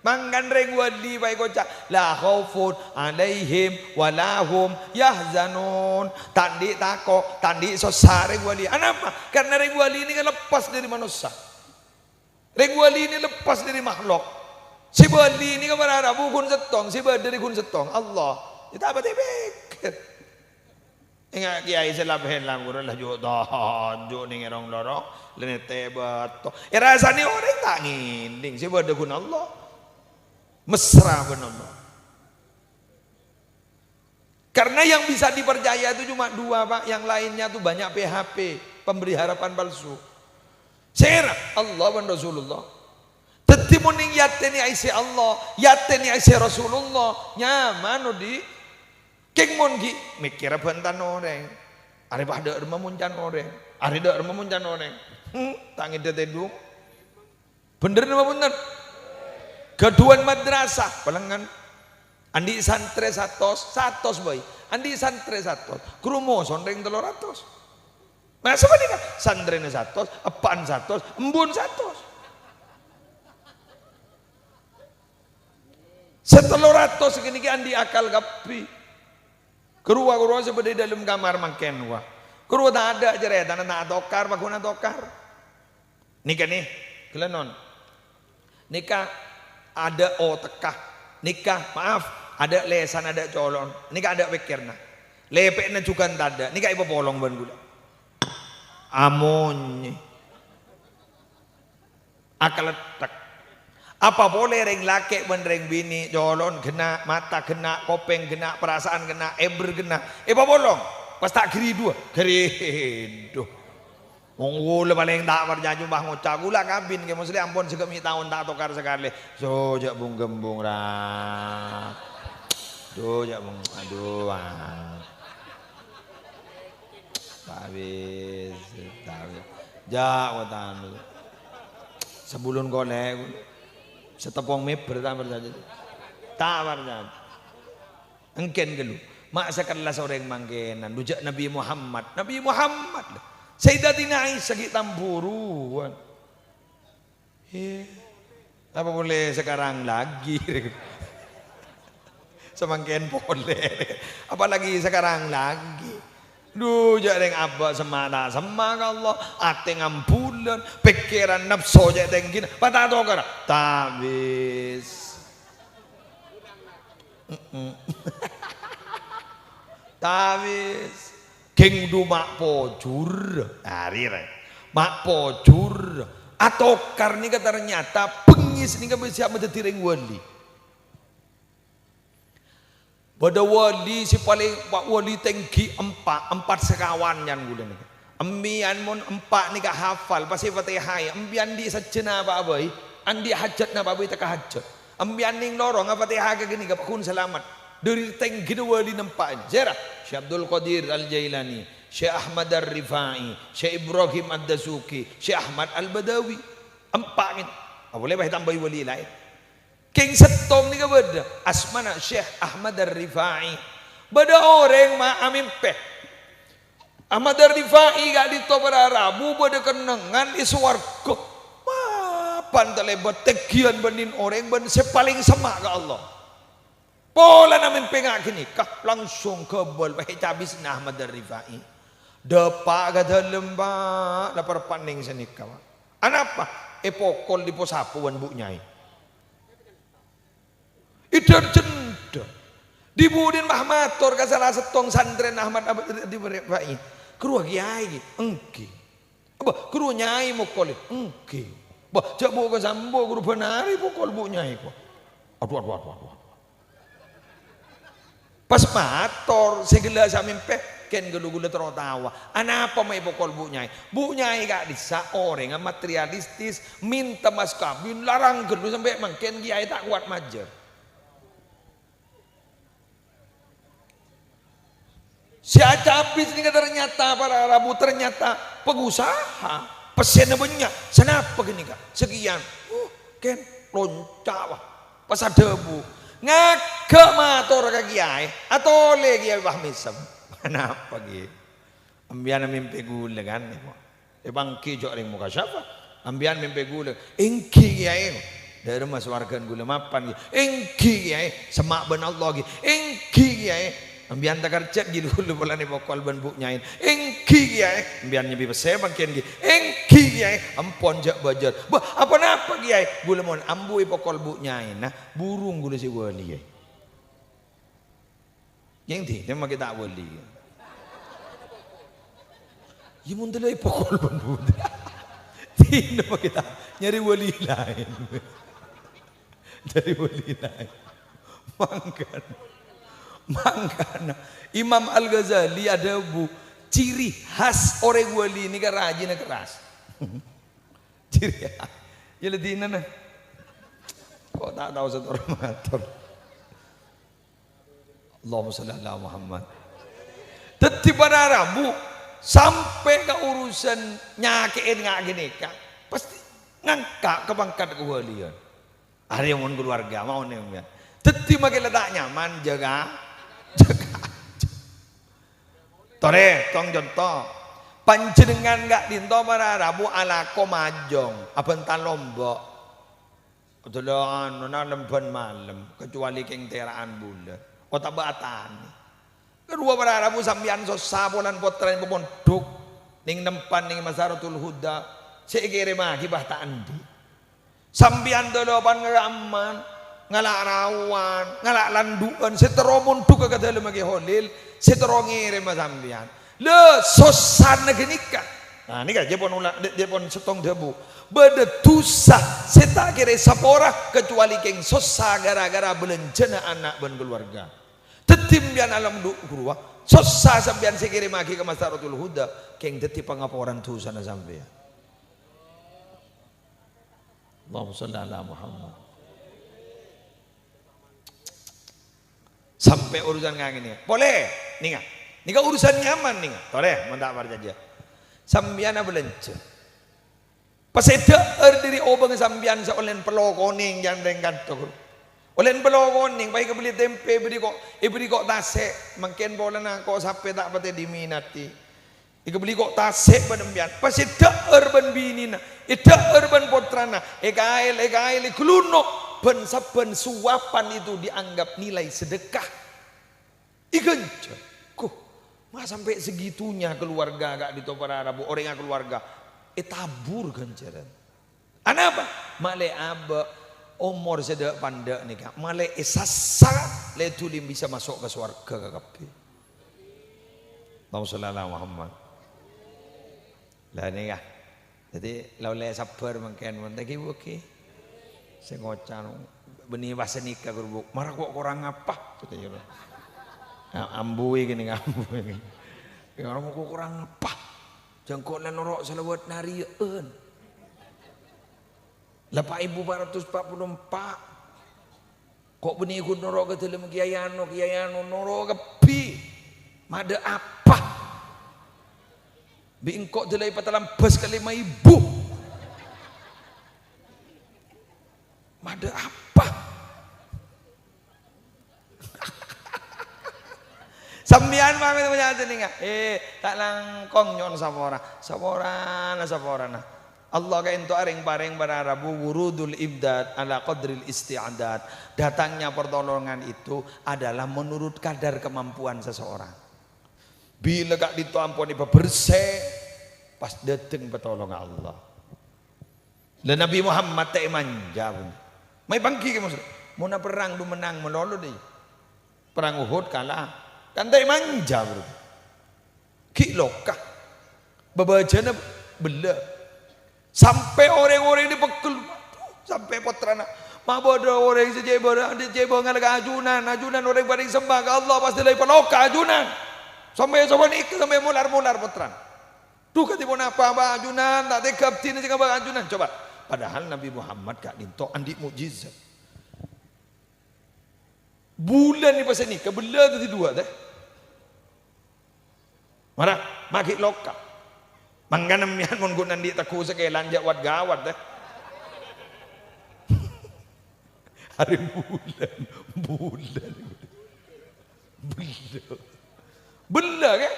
Mangkana rèng wali paèkoca', "La khaufun 'alaihim wa la hum yahzanun." Ta' andi' tako', ta' andi' sossa rèng wali. Anapa? Karna rèng wali nèka lepas dâri manossa. Rèng wali nèka lepas dâri makhlok. Sè bâli nèka para rabu ghun sèttong, sè bâdâ rè ghun sèttong, Allah. Yâ ta' patè pèkkèr. Enga' kèyaè sè la bhèlang ghuru la jhu' tonjhu' nèng è rong-lorong, la nètè bâto. Èrasanè orèng ta' ngèding, sè bâdâ ghun Allah. Mesra bân Allah. Karena yang bisa dipercaya itu cuma dua, Pak. Yang lainnya tuh banyak P H P, pemberi harapan palsu. Sèra Allah bân Rasulullah. Dâddhi mon nèng yatènè aèssè Allah, yatènè aèssè Rasulullah, nyaman odi'. Kèng mon ghi' mèkkèrra bhântan orèng. Arè padâ rèmma moncan orèng. Arè dâ' rèmma moncan orèng. Hmm, ta' ngèdhâ tèdung. Bhender napa bhunten? Ghâdhuwân madrasah, palengngan. Andi' santrè satos, satos bhâi. Andi' santrè satos. Kromosom rèng tello ratos. Nah, sapanèka santrèna satos, eppa'na satos, embun satos. Sè tello ratos ghânèka andi' akal kabbhi. Ghâruwa-ghâruwa sè bâdâ è dâlem kamar mangkèn, wah. Ghâruwa tadâ' carètana ta' atokar, paghun atokar. Nèka nè, ghellâ' non. Nèka adâ' otekka. Nèka, maaf, adâ' lèsanna, adâ' colo'na. Nèka adâ' pèkkèrra. Lèpè'na jhughân tadâ'. Nèka èpapolong bân ghulâ. Amonyè. Akaletthek. Apa polè rèng lakè' bân rèng binè', colo'na ghenna', mata ghenna', kopèng ghenna', parasaan ghenna', èbher ghenna'. Èpapolong. Pas ta' ghâri duwâ. Ghâri duwâ. Wong ghulâ palèng ta' parcajâ, bâh, ngoca', ghulâ kabin Kè Musleh ampon saghâ' mè' taon ta' tokar sakalè. So, jhâ' bung-ghembung, ra. Duh, jhâ' bung-, aduh, ah. Tawis, tawis. Ja', wetana. Sabulun kolè', satepong mèbèr ta' parcajâ. Ta' parcajâ. Èngkèn ghâllu. Ma' sakellas orèng mangkènan, dhu ja' Nabbhi Muhammad. Nabbhi Muhammad. Sayyidatina Aisyah ghi' tamburuwân. Iyâ. Apa polè sakarang lagi? Samangkèn polè. Apalagi sakarang lagi. Dhu, ja' rèng abâ' semma' ta' semma' ka Allah, atè ngambulân, pèkkèran, napso cè' tèngghina, pas ta' tokar. Tawis. Mm-mm. Tawis. Ghing dhu ma' pojhur. Arèya, rè. Ma' pojhur. Atokar nèka ternyata bengngis nèka bisa madhâddhi rèng wali. Bâdâ wali sè palèng, pa-, wali tèngghi empa', empat sèkawan nyan ghulâ nèka. Empèyan mon empa' nèka hafal, pas èfatèhaè, empèyan andi' sajjhâ napa bhâi, andi' hajhât napa bhâi tekka hajhât. Empèyan nèng lorong ngafatèha ka ghânèka, pagghun salamet. Dâri tèngghina wali empa' jârèya, Syekh Abdul Qadir Al-Jailani, Syekh Ahmad Ar-Rifai, Syekh Ibrahim Ad-Dasuki, Syekh Ahmad Al-Badawi. Empa' nèka. Apa polè bhâi tambâi wali laèn. Ghing sèttong nèka bâdâ, asmana Syekh Ahmad Ar-Rifai. Bâdâ orèng ma' amèmpè. Ahmad Ar-Rifai ka'dinto para rabu bâdâ kennengngan è sowarghâ. Mapan talèbât tèngghiân bânnè orèng bân sè palèng semma' ka Allah. Polana mèmpè nga' ghânèka, langsung ghâbâl, wah, ècabisna Ahmad Ar-Rifai. Dâpa' ka dâlem, Pa', la parpa'na nèng sanèka, Pa'. Anapa? Èpokol dhi-, po-sapo bân Bu' Nyaè. Èdhâr-jhendhâr. Dhi-budhina pas mator ka sala sèttong santrèna Ahmad Abad Rifai. "Ghuru Kèyaè ghi?" "Èngghi." "Bâh, ghuru Nyaè mokolè?" "Èngghi." "Bâh, jhâ' bu' ka sambo, ghuru bân arè pokol Bu' Nyaè, ko'." Adhu, adhu, adhu, adhu, adhu. Pas mator, sè ghellâ' sè amèmpè, kèng ghâllu ghulâ terro taowa. Anapa ma' èpokol Bu' Nyaè? Bu' Nyaè ka'dhissa' orèngnga materialistis, mènta mas kabin, larang ghâllu sampè' mangkèn kèyaè ta' kowat majâr. Sè acabis nèka ternyata para rabu, ternyata pengusaha. Pèssèna bânnya'. Sanapa ghânèka? Sakèyan. Uh, kèng lonca', wah. Pas adhâbu. Ngaghâ' mator ka kèyaè. Atolè kèyaè, wah, mèsem. Napa, Kè? Empèyan mèmpè ghulâ, kan? Èpangghi jhâ' rèng mukasyafah. Empèyan mèmpè ghulâ. Èngghi, Kèyaè. Dârâmma sowarghâna ghulâ mapan, ghi. Èngghi, Kèyaè. Semma' bân Allah, ghi. Èngghi, Kèyaè. Empèyan takerjhât, ghi, ghulâ polana èpokol bân Bu' Nyaè. Èngghi, Kèyaè. Empèyan nyambi pèssè mangkèn, ghi. Èngghi, Kèyaè. Empon jhâ' bâjâr. Bâh, apa napa, Kèyaè? Ghulâ mon ambu èpokol Bu' Nyaèna, burung ghulâ sè wali, Kèyaè. Yang di, memang kita wali. Ya, mun dulu epokol pun, pun. Dino kita nyari wali lain. Nyari wali lain. Mangkana. Mangkana. Imam Al-Ghazali ada bu, ciri khas orang wali ini kan rajinnya keras. Ciri khas. Ya, ladinana. Kok tak tahu satu orang matur. Allahumma shalli ala Muhammad. Dhâddhi para rabu, sampè' ka urusan nyakè'è nga' ghânèka, pastè ngangka' ka pangkat kawalian. Arèya mon kaluwarga, maonè, ya. Dhâddhi makè la ta' nyaman, jâgâ, jâgâ. Torè, tong conto. Panjhennengngan ka'dinto para rabu alako majong, abhânta lombok. Kodhu la anu, nalem bân malem, kecuali kèng tera'an bulân. Otabâ atanè. Kaduwâ para rabu sampèyan sossa polana pottrana èpamondhuk nèng nempan nèng Masaratul Huda. Sè èkèrèmmaghi bâ ta' andi'. Sampèyan dolopan ngala' amman, ngala' rawan, ngala' landhu'ân, sè terro mondhughâ ka dâlemma Kè Holil, sè terro ngèrèmma sampèyan. Lha, sossana ghânèka. Nah, nèka jhâ' pon ola-, jhâ' pon sèttong dhâbu. Bâdâ dhusa sè ta' kèra èsapora, kecuali kèng sossa ghârâ-ghârâ bâlânjhâna ana' bân kaluwarga. Dhâddhi sampèyan alam du-, ghâruwa, sossa sampèyan sè èkèrèmmaghi ka Masaratul Huda, kèng dhâddhi pangaporan dhusana sampèyan. Allahumma shalli ala Muhammad. Sampè' urusan nga' ghânèka. Polè, nènga. Nèka urusan nyaman nèng. Torè, mon ta' parcajâ. Sampèyan abâlânjhâ. Pas èdhâ'âr dâri obâng sampèyan sè ollèna pèllo konèng, can rèng kantor. Ollèna pèllo konèng, pas èkabelli tèmpè, èberri' ko', èberri' ko' tasè', mangkèn polana ko' sapè ta' patè diminati. Èkabelli ko' tasè' bân sampèyan. Pas èdhâ'âr bân binèna, èdhâ'âr bân pottrana, èkaèl, èkaèl, èghâlunok, bân sabbhân suwapan itu dianggap nilai sedekah. Èghânjhâr. Koh, ma' sampè' segitunya keluarga ka'dinto para rabu, orèngnga keluarga ètabur ghânjhârân. Anapa? Ma'lè abâ', omor sè dâ'-pandâ' nèka, ma'lè èsassa, lè dhuli bisa maso' ka sowarghâ kakabbhi. Allahumma shalli ala Muhammad. Lah, nèka. Dhâddhi, la ollè sabbhâr mangkèn, mon ta' èghi-bughi. Sè ngoca', bânnè pas nèka, ghurbuk. Mara ko' korang apa? Katanya, "A-, ambuwi kènè, ambuwi." "Ya, mara ko' korang apa? Jhâ' engko' la noro' salawat nariya'an." Lah, pa' èbu pa' ratos pa' polo empa'. Ko' bânnè ghun noro' ka dâlem Kèyaè Ano, Kèyaè Ano noro' kabbhi. Madâ' apa? Bi' engko' dâlâi patalambâs ka lèma èbu. Madâ' apa? Sampèyan mangkèn manyata nènga. Eh, ta' langkong nyo'on sapora. Saporana, saporana. Allah ka'dinto arèng-parèng para rabu wurudul imdad ala qadril isti'dad. Datangnya pertolongan itu adalah menurut kadar kemampuan seseorang. Bilâ ka'dinto ampon èpabersè, pas dâteng pertolongan Allah. Lah Nabi Muhammad ta' èmanja, bun. Ma' èpangghi kè, Mas. Monna perrang du mennang malolo, dhi. Perrang Uhud kala. Kan ta' èmanja, bro. Ghi' loka. Bâbâjâna bellâ. Sampè' orèng-orèng dhi pegghel. Waduh, sampè' pottrana. Ma' bâdâ orèng sè cè' bârâ', sè cè' bângal ka ajunan. Ajunan orèng palèng semma ka Allah, pas dâlâi paloka ajunan. Sampè' sapanèka, sampè' molar-molar pottrana. Dhu, kadhi ponapa, Bâ, ajunan? Ta' tega abdhina sè ngabâ' ajunan. Coba. Padahal Nabi Muhammad ka'dinto andi' mukjizat. Bulân nèka pas nèka, bellâ dhâddhi duwâ', tè. Mara, ma' ghi' loka. Mangkana mèyan mon ghun andi' tegghu sakèlan jhâ' wat-ghâwat, tè. Arè bulân, bulân. Bellâ. Bellâ, kè?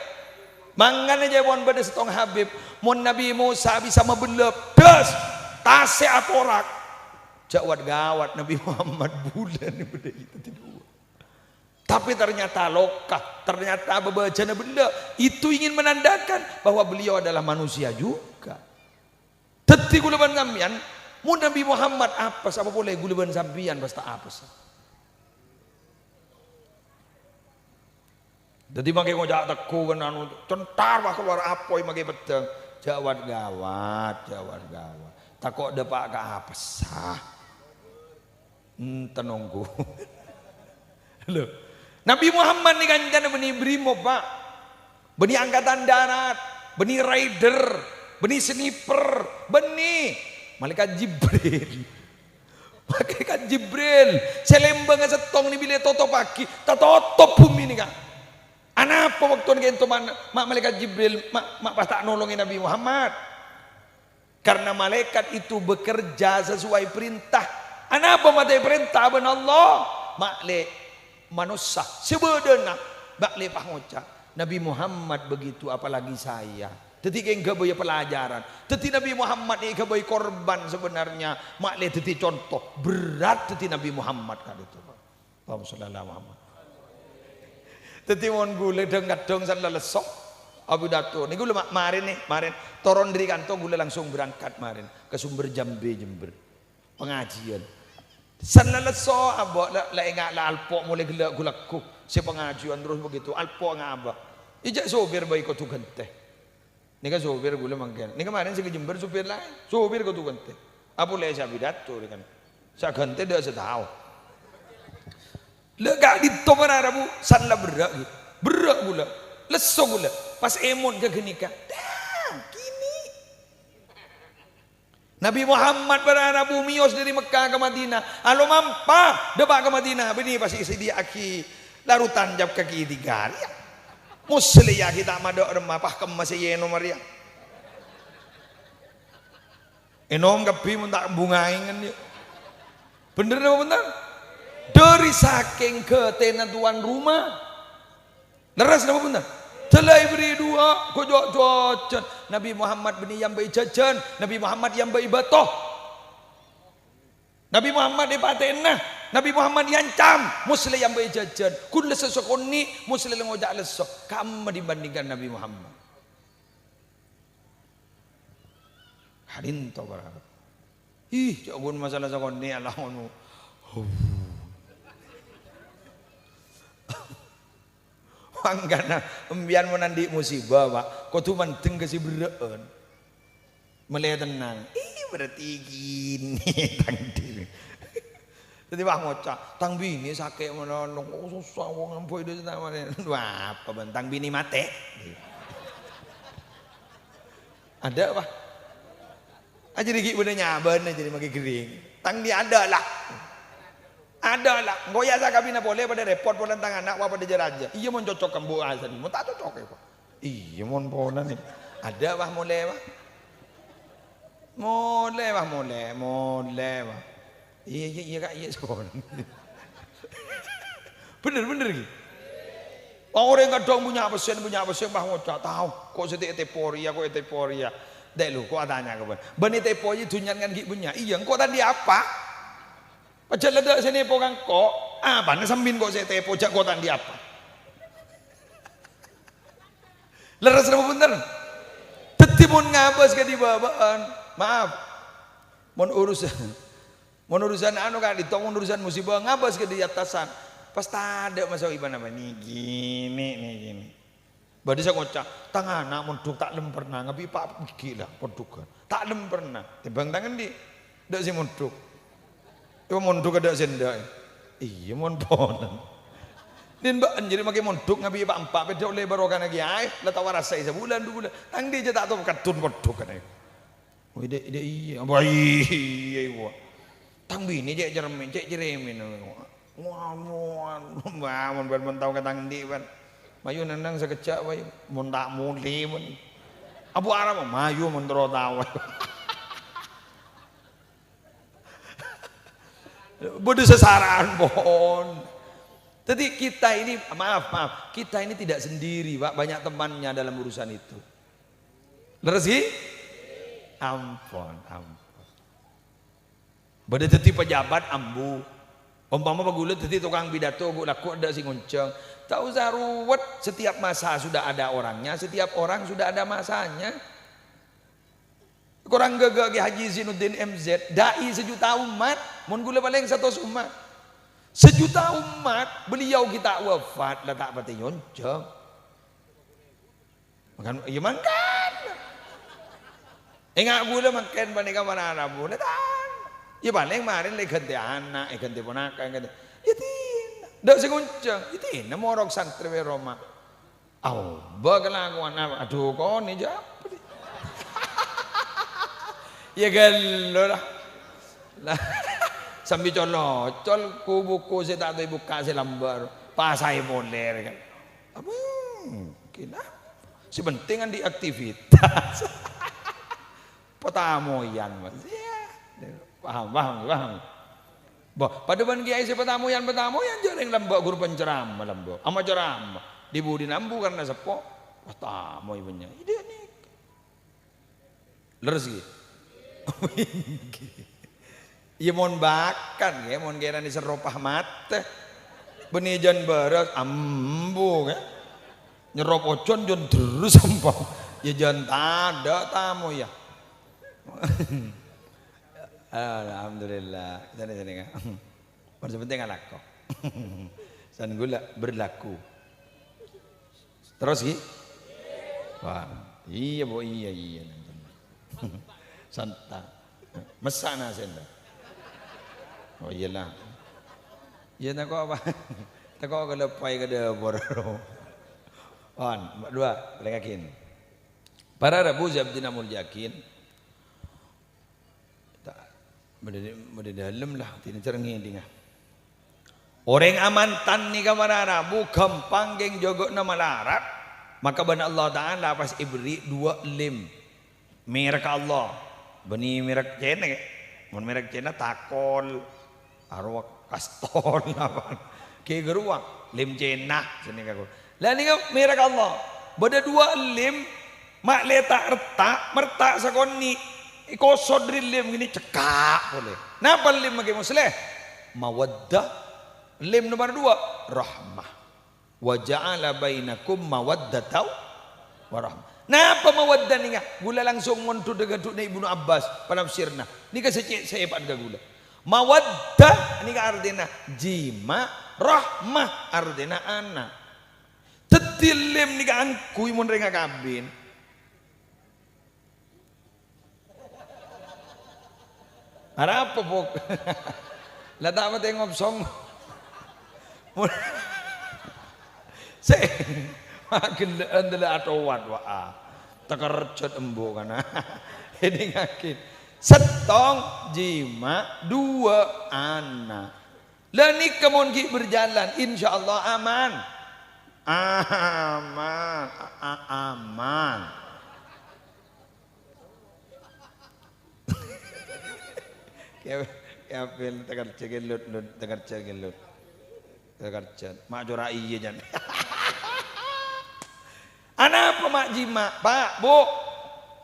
Mangkana jhâ' pon bâdâ sèttong Habib, mon Nabi Musa bisa mabellâ, das, tasè' aporak. Jhâ' wat-ghâwat Nabi Muhammad bulân bâdâ itu. Tapi ternyata loka, ternyata bâbâjâna bellâ. Itu ingin menandakan bahwa beliau adalah manusia juga. Dhâddhi ghulâ bân sampèyan, mon Nabi Muhammad apes, apa polè ghulâ bân sampèyan pas ta' apes. Dhâddhi mangkè ngoca' tegghu kan anu, centar, wah, kalowar apoy mangkè peddhâng. Jhâ' wat-ghâwat, jhâ' wat-ghâwat. Tako' dâpa' ka apessa. Enten ongghu. Lho. Nabi Muhammad nèka kancana bânnè brimob, Pak. Bânnè angkatan darat, bânnè raider, bânnè sniper, bânnè Malaikat Jibril. Malaikat Jibril sè lèmbângnga sèttong nè bilâ ètotopaghi, tatotop bhumè nèka. Anapa bâkto nèka ènto ma', ma' Malaikat Jibril ma', ma' pas ta' nolongè Nabi Muhammad? Karena malaikat itu bekerja sesuai perintah. Anapa matè parènta bân Allah? Ma'lè manossa sè bâdâna, ma'lè pangoca', "Nabi Muhammad begitu, apalagi saya." Dhâddhi kèng ghâbây pelajaran. Dhâddhi Nabi Muhammad nèka ghâbây korban sebenarnya. Ma'lè dhâddhi conto. Berat dhâddhi Nabi Muhammad ka'dinto. Allahumma shalli ala Muhammad. Dhâddhi mon ghulâ dhâng-kadhâng sala lesso, abidato. Nèko ghulâ ma-, marèn nè, marèn. Toron dâri kanto ghulâ langsung berangkat marèn ka Sumber Jambi, Jember. Pangajiân. Sala lesso abâ' la, la enga' la alpo' molaè ghellâ' ghu-lagghu. Sè pangajiân terros begitu, alpo' ngabâ. Ijâ sopir bhâi kodhu ghântè. Nèka sopir ghulâ mangkèn. Nèka marèn sè ka Jember sopir laèn. Sopir kodhu ghântè. Apolè sè abidato rè kan. Sè aghântè dâ' sè tao. La ka'dinto para rabu, sala berrâ' ghi. Berrâ' ghulâ. Lesso ghulâ. Pas èmot ka ghânèka. Dah, kènè'. Nabi Muhammad para rabu mèyos dâri Mekkah ka Madinah. Alomampa, dâpa' ka Madinah. Bânnè pas èsadhiyâ'aghi larutan cap kaki tiga. Rèya. Moslè yâ ghi' ta' madâ' remma, pas kemma sè ènom arèya. Ènom kabbhi mon ta' bungaèngan, yâ. Bhender napa bhunten? Dhâri sakèng ghâtèna towan roma. Lerres napa bhunten? Dâlâ èberri' du'a, ghu jo'-jojan. Nabi Muhammad bânnè èyambâi jhâjhân, Nabi Muhammad èyambâi bâto. Nabi Muhammad èpatè'ana, Nabi Muhammad èancam, moslè èyambâi jhâjhân. Ghun lesso sakonè', moslè la ngoca' lesso. Kamma dibandingkan Nabi Muhammad? Ka'dinto para. Ih, jhâ' ghun masalah sakonè' ala ngono. Mangkana, empèyan mon andi' musibah, Pak, kodhu mandeng ka sè berrâ'ân. Mèlè tennang. Ih, berarti gini, tang diri. Dhâddhi, wah, ngoca', "Tang binè sakè' manono, oh, sossa wong ambu idhu sè ta' marè." Wah, apa bân tang binè matè? Adâ', Pak. Ajâriyâ ghi' bâdâ nyabâna, jâriyâ maghi ghering. Tang dhi' adâ', la. Adâ', la. Engko' yâ sakabinna polè padâ rèpot polana tang ana', wah, padâ jâ-rajâ. Iyâ, mon cocok ka embu' asadi, mon ta' cocok, yâ, Pak. Iyâ, mon polana. Adâ', wah, molè, wah. Molè, wah, molè, molè, wah. Iyâ, iyâ, iyâ, Kak, iyâ, saporana. Bhender, bhender, ghi. Wah, orèng kadhâng bânnya' pèssèna, bânnya' pèssè, wah, ngoca', "Tao, ko' sè ta' ètèpo rèya, ko' ètèpo rèya." Dâ' lu, ko' atanya ka bân. "Bân ètèpo jiyâ dhunnyana kan ghi' bânnya'?" "Iyâ, engko' ta' andi' apa?" Pajhât la dâ' sè nèpo ka engko', apana sambi engko' sè ètèpo, jhâ' ko' ta' andi' apa. Lerres napa bhunten? Dhâddhi mon ngabâs ka dhi' bâbâ'ân, maaf. Mon urusan, mon urusan anu ka'dinto, mon urusan musibah, ngabâs ka dhi' attasan. Pas tadâ' masawi panapa, nèkè, nè', nèkè, nè'. Bâdâ sè ngoca', "Tang ana' mondhuk ta' lem perna, ngabi' pa' ghi' la mondhughân. Ta' lem perna." Tèmbhâng tang andi'? Dâ' sè mondhuk. Èpamondhuk ka dâ' sè endâ'. Iyâ, mon ponan. Nin bâ'ân jâriyâ makè mondhuk ngabi' pa'-empa' pèdhâ ollè barokana kèyaè, la ta' warassaè sabulân, du bulân. Tang andi' jhâ' ta' tao kaddhun mondhuk kanè. Wih, dâ', dâ' iyâ. Apa iyâ, iyâ. Tang binè cè' cermin, cè' cermin. Wah, mon, wah, mon bân, mon tao ka tang andi', bân. Mayu neng-neng sakejjhâ', bâi. Mon ta' molè, bân. Abu Arab, mayu mon terro tao. Bâdâ sasara'an, pon. Jadi kita ini, maaf, maaf, kita ini tidak sendiri, Pak. Banyak temannya dalam urusan itu. Lerres, ghi? Ampon, ampon. Bâdâ dhâddhi pejabat ambu. Ompama pa ghulâ dhâddhi tokang pidato, ghu-, lagghu' adâ' sè ngonjhâng. Ta' osa ruwet, setiap masa sudah ada orangnya, setiap orang sudah ada masanya. Korang ghâghâ Kè Haji Zainuddin M Z, dai sejuta umat, mon ghulâ palèng satos umat. Sejuta umat, beliau ghi' ta' wafat, la ta' patè nyonjhâng. Mangkana, iyâ mangkana. Enga' ghulâ mangkèn panèka mara rabu, la ta'. Iyâ palèng marèn la èghântè ana', èghântè ponaka, èghântè. Iyâ dinah. Dâ' sè ngonjhâng, iyâ dinah morok santrè bâi roma. Aobâ kalakowan apa? Adhu, konè jâ apa, dhi'? Iyâ ghâllu, la. La, sambi col-ocol ku-buku sè ta' tao èbukka' sè lambâ', pasaè polè, kan. Apa? Kenapa? Sè penting andi' aktivitas. Patamoyan, Mas. Iyâ. Paham, paham, paham. Bâh, padâ bân kèyaè sè patamoyan-patamoyan, jhâ' rèng lambâ' ghuru penceramah lambâ'. Ama ceramah. Dhi-budhina ambu karna seppo. Patamoy bânnya'. Iyâ, dâ' nèka. Lerres, ghi? Iyâ, mon bâkal, ghi, mon kèrana sè ropa matè. Bânnè jân bârâs, ambu, ghi. Nyerrop ojon, jân terros ambu. Iyâ, jân tadâ' tamoy, yâ. Alhamdulillah. Sini, sini, Kak. Mon sè penting alako. San ghulâ berlaku. Terros, ghi? Wah, iyâ, Bu, iyâ, iyâ. Santa. Messana senta. Oh, iyâlah. Iyâ, tako' apa? Tako' kaloppaè ka dâpor. Pon, dua, palèng akhèr. Para rabu sè abdhina molja'aghi. Ta-, bâdâ, bâdâ dâlem la, dinna' carèng ngèdinga. Orèng amantan nèka para rabu ghâmpang kèng jâgâna malarat. Maka bân Allah Ta'ala pas èberri' duwâ' lem. Merek Allah. Bânnè merek Cèna, kè? Mon merek Cèna takol, arowa kastol, apa? Kè ghâruwa, lem Cèna, sè nèka kok. Lah nèka merek Allah. Bâdâ duwâ' lem, ma' lè ta' retta', merta' sakonè'. Èkosot dâri lem ghini cekka' polè. Napa lem maghi Musleh? Mawaddah. Lem nomor duwâ', rahmah. "Wa ja'ala bainakum mawaddatan wa rahmah." Napa mawaddah nèka? Ghulâ langsung mondhut ghâdhuwânna Ibnu Abbas, panafsirna. Nèka sè cè', sè èpa'at ka ghulâ. Mawaddah nèka artèna jima', rahmah artèna ana'. Dhâddhi lem nèka angghuy mon rèng akabin. Arapa, Pok? La ta' matè ngopsong. Sè, maghellâ'ân dâlâ atowat, wa'a. Takerjhât embu' kana. Èdingngaghi. Sèttong jima', duwâ' ana'. La nèka mon ghi' berjalan, insyaallah aman. Aman. A-, a-, aman. Kè-, kèapèl takerjhâ ghellut, lut, takerjhâ ghellut. Takerjhâ. Ma' cora' iyâ, jân. Anapa ma' jima', Pa', Bu'?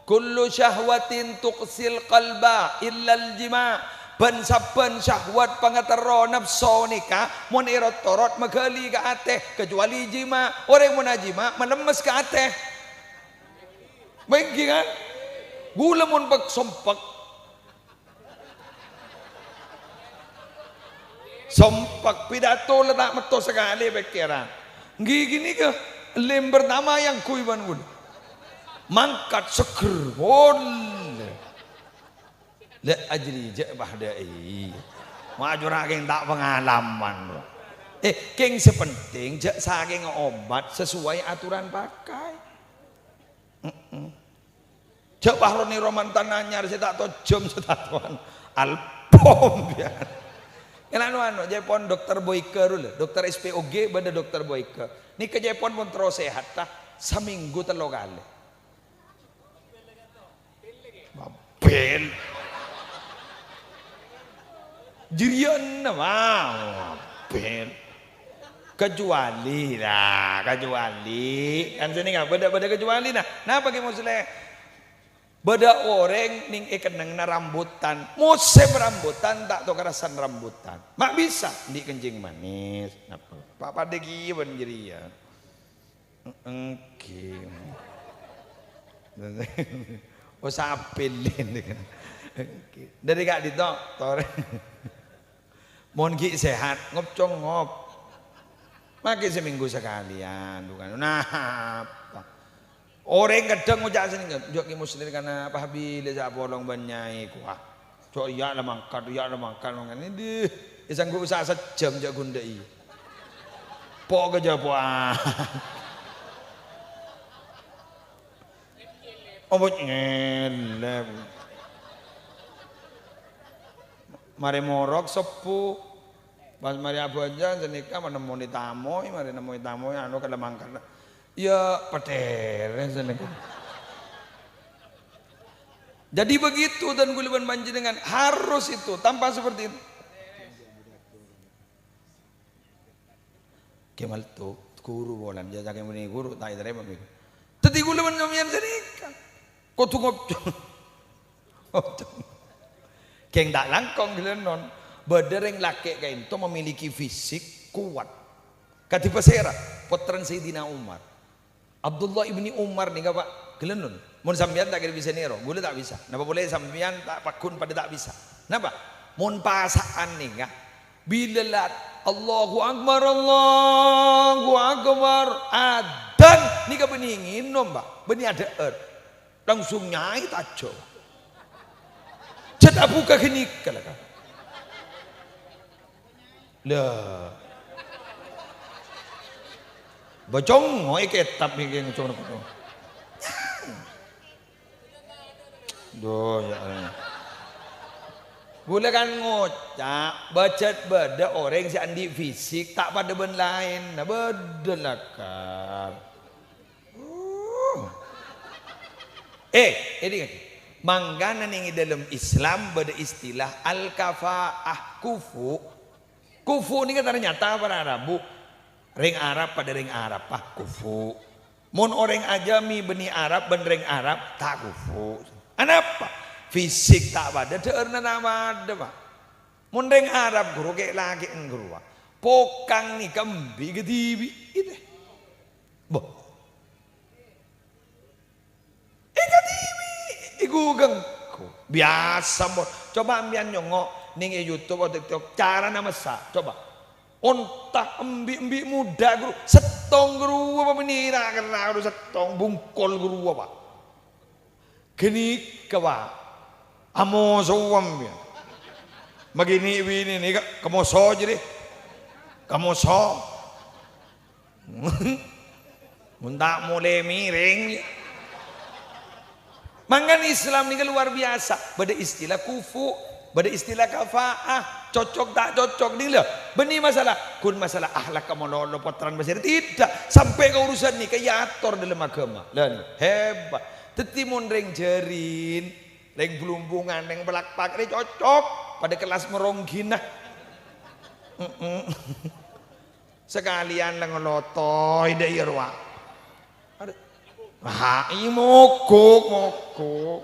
"Kullu syahwatin tuqsil qalba illal jima'." Bân-sabbhân syahwat pangaterro napso nèka mon èrot-torot maghâli ka atè, kajhâbhâli jima'. Orèng mon ajima' malemmes ka atè. Bânggi, kan? Ghulâ mon pek-sompek. Sompek, pidato la ta' metto sakalè pèkkèran. Ghi ghânèka, lem pertama yang kui bân ghulâ. Mangkat seger, wolle. La ajri jhâ' padâ'i. Ma' cora' kèng ta' pengalaman. Eh, kèng sè penting jhâ' sakènga obat sesuai aturan pakai. Heeh. Jhâ' pas ro nèro mantan anyar sè ta' tojjhâm sè ta' towan. Album, ya. Kèng anu-anu, jhâ' pon Dokter Boyke dulu, Dokter S P O G bâdâ Dokter Boyke. Nèka jhâ' pon mon terro sehat, ta? Samènggu tello kalè. Mabel. Jârèya enna, mabel. Kajhâbhâli, la, kajhâbhâli. Kan sè nèka bâdâ, bâdâ kajhâbhâlina. Napa, Kè Musleh? Bâdâ orèng nèng è kennengnganna rambutan. Mosèm rambutan, ta' tokarasan rambutan. Ma' bisa, andi' kencing manis. Napa? Pa-, padâ kèya bân jârèya. Èngghi. Oh, sapèlè. Èngghi. Dâri ka'dinto, torè. Mon ghi' sehat, ngop-congop. Makè samènggu sakalèyan, bukan. Napa? Orèng kadhâng ngoca' sè nèngghâl, "Jhâ' Kè Musleh kana apa bilâ sè apolong bân nyai kowa." Cok, iyâ la mangkat, iyâ la mangkat, mangkat. Ini dih, èsangghu usaha sajjhâm jhâ' ghun dâ' iyâ. Po' ka jhâ' po'an. Ombot ngelep. Marè morok sebbhu. Pas marè abhâjâng sanèka ma' nemmonè tamoy, marè nemmoy tamoy, anu, kala mangkat. Iyâ, patèrè sanèka. Jadi begitu, dan ghulâ bân panjhennengngan harus itu, tampak seperti itu. Kemal tu, ghuru polana, jhâ' sakèng bânnè ghuru, ta' ètarèma bi' ghuru. Dhâddhi ghulâ bân sampèyan sanèka kodhu ngopcong. Ngopcong. Kèng ta' langkong ghellânon. Bâdâ rèng lakè' ka'dinto memiliki fisik kuat. Kadhi pasèra? Pottrana Sayyidina Umar. Abdullah ibni Umar nèka, Pa', ghellânon. Mon sampèyan ta' kèra bisa nèro, ghulâ ta' bisa. Napa polè sampèyan ta' pagghun padâ ta' bisa. Napa? Mon pasa'an nèka, bilâ la, "Allahu Akbar, Allahu Akbar," adzan nèka bânnè ngènom, Pa', bânnè adhâ'âr. Langsung nyai tajhâ. Jhât abhuka ghânèka la, Ka'. Lah. Bâcong ngoè kètab nèkè ngocong-ngocong. Duh, ya Allah. Ghulâ kan ngoca', bâjât bâdâ orèng sè andi' fisik ta' padâ bân laènna, bâdâ lakar. Eh, èdhingngaghi. Mangkana neng è dâlem Islam bâdâ istilah al-kafa'ah, kufu'. Kufu' nèka tarnyata para rabu. Rèng Arab padâ rèng Arab, ah, kufu'. Mon orèng Ajami bânnè Arab bân rèng Arab, ta' kufu'. Anapa? Fisik ta' padâ, dhâ'ârna ta' padâ, Pak. Mon rèng Arab, ghuru, kè'-lakè'an, ghuru, Pak. Pokang nèka embi' kadhibi', gitu. Boh. Èkadhibi', èghugâ. Biyasa, mon. Coba empèyan nyongngo' neng è YouTube otabâ TikTok, carana massa'. Coba. Onta embi'-embi' modâ, ghuru. Sèttong, ghuru, apa mènèra kerra, ghuru, sèttong, bungkol, ghuru, apa. Ghânèka, Pak. Amosowan, ya. Magini binè nèka, kamoso jârèya. Kamoso. Mon ta' molè mèrèng. Mangkana Islam nèka luar biasa. Bâdâ istilah kufu', bâdâ istilah kafa'ah, cocok ta' cocok nèka lho. Bânnè masalah, ghun masalah akhlak ka malolo pottrana pasèra, tidak. Sampè' ka urusan nèka èator dâlem aghâma. Lah, nèka hebat. Dhâddhi mon rèng Jhârin, rèng Blumbungan, rèng Palakpak, rè cocok. Padâ kellas marongghina. Mm-mm. Sakalèyan la ngalotoi dâ' iyâ rowa. Adâ. Ha, i mogok, mogok.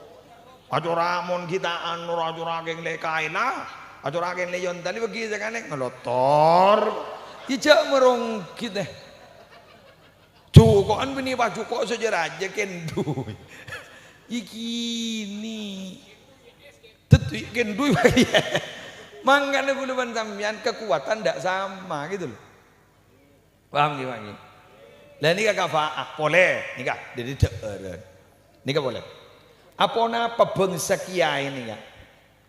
Acora mon ghi' ta' anu, acora kèng lè kaèla. Acora kèng lè yontalè bâgi sakalè ngalotor. Ijâ maronggi tè. Juko'an bânnè pajhuko' sè jâ-rajâ kendhu. Iki ni. Dhâddhi kendhu. Mangkana kaulâ bân sampèyan kekuatan ndak sama gitu loh. Paham ngghi, Pak, ngghi? Lah, nèka kafa'ah, polè, nèka, dhâddhi dhâ'ârân. Nèka polè. Aponapa bhângsa kèyaè nèka?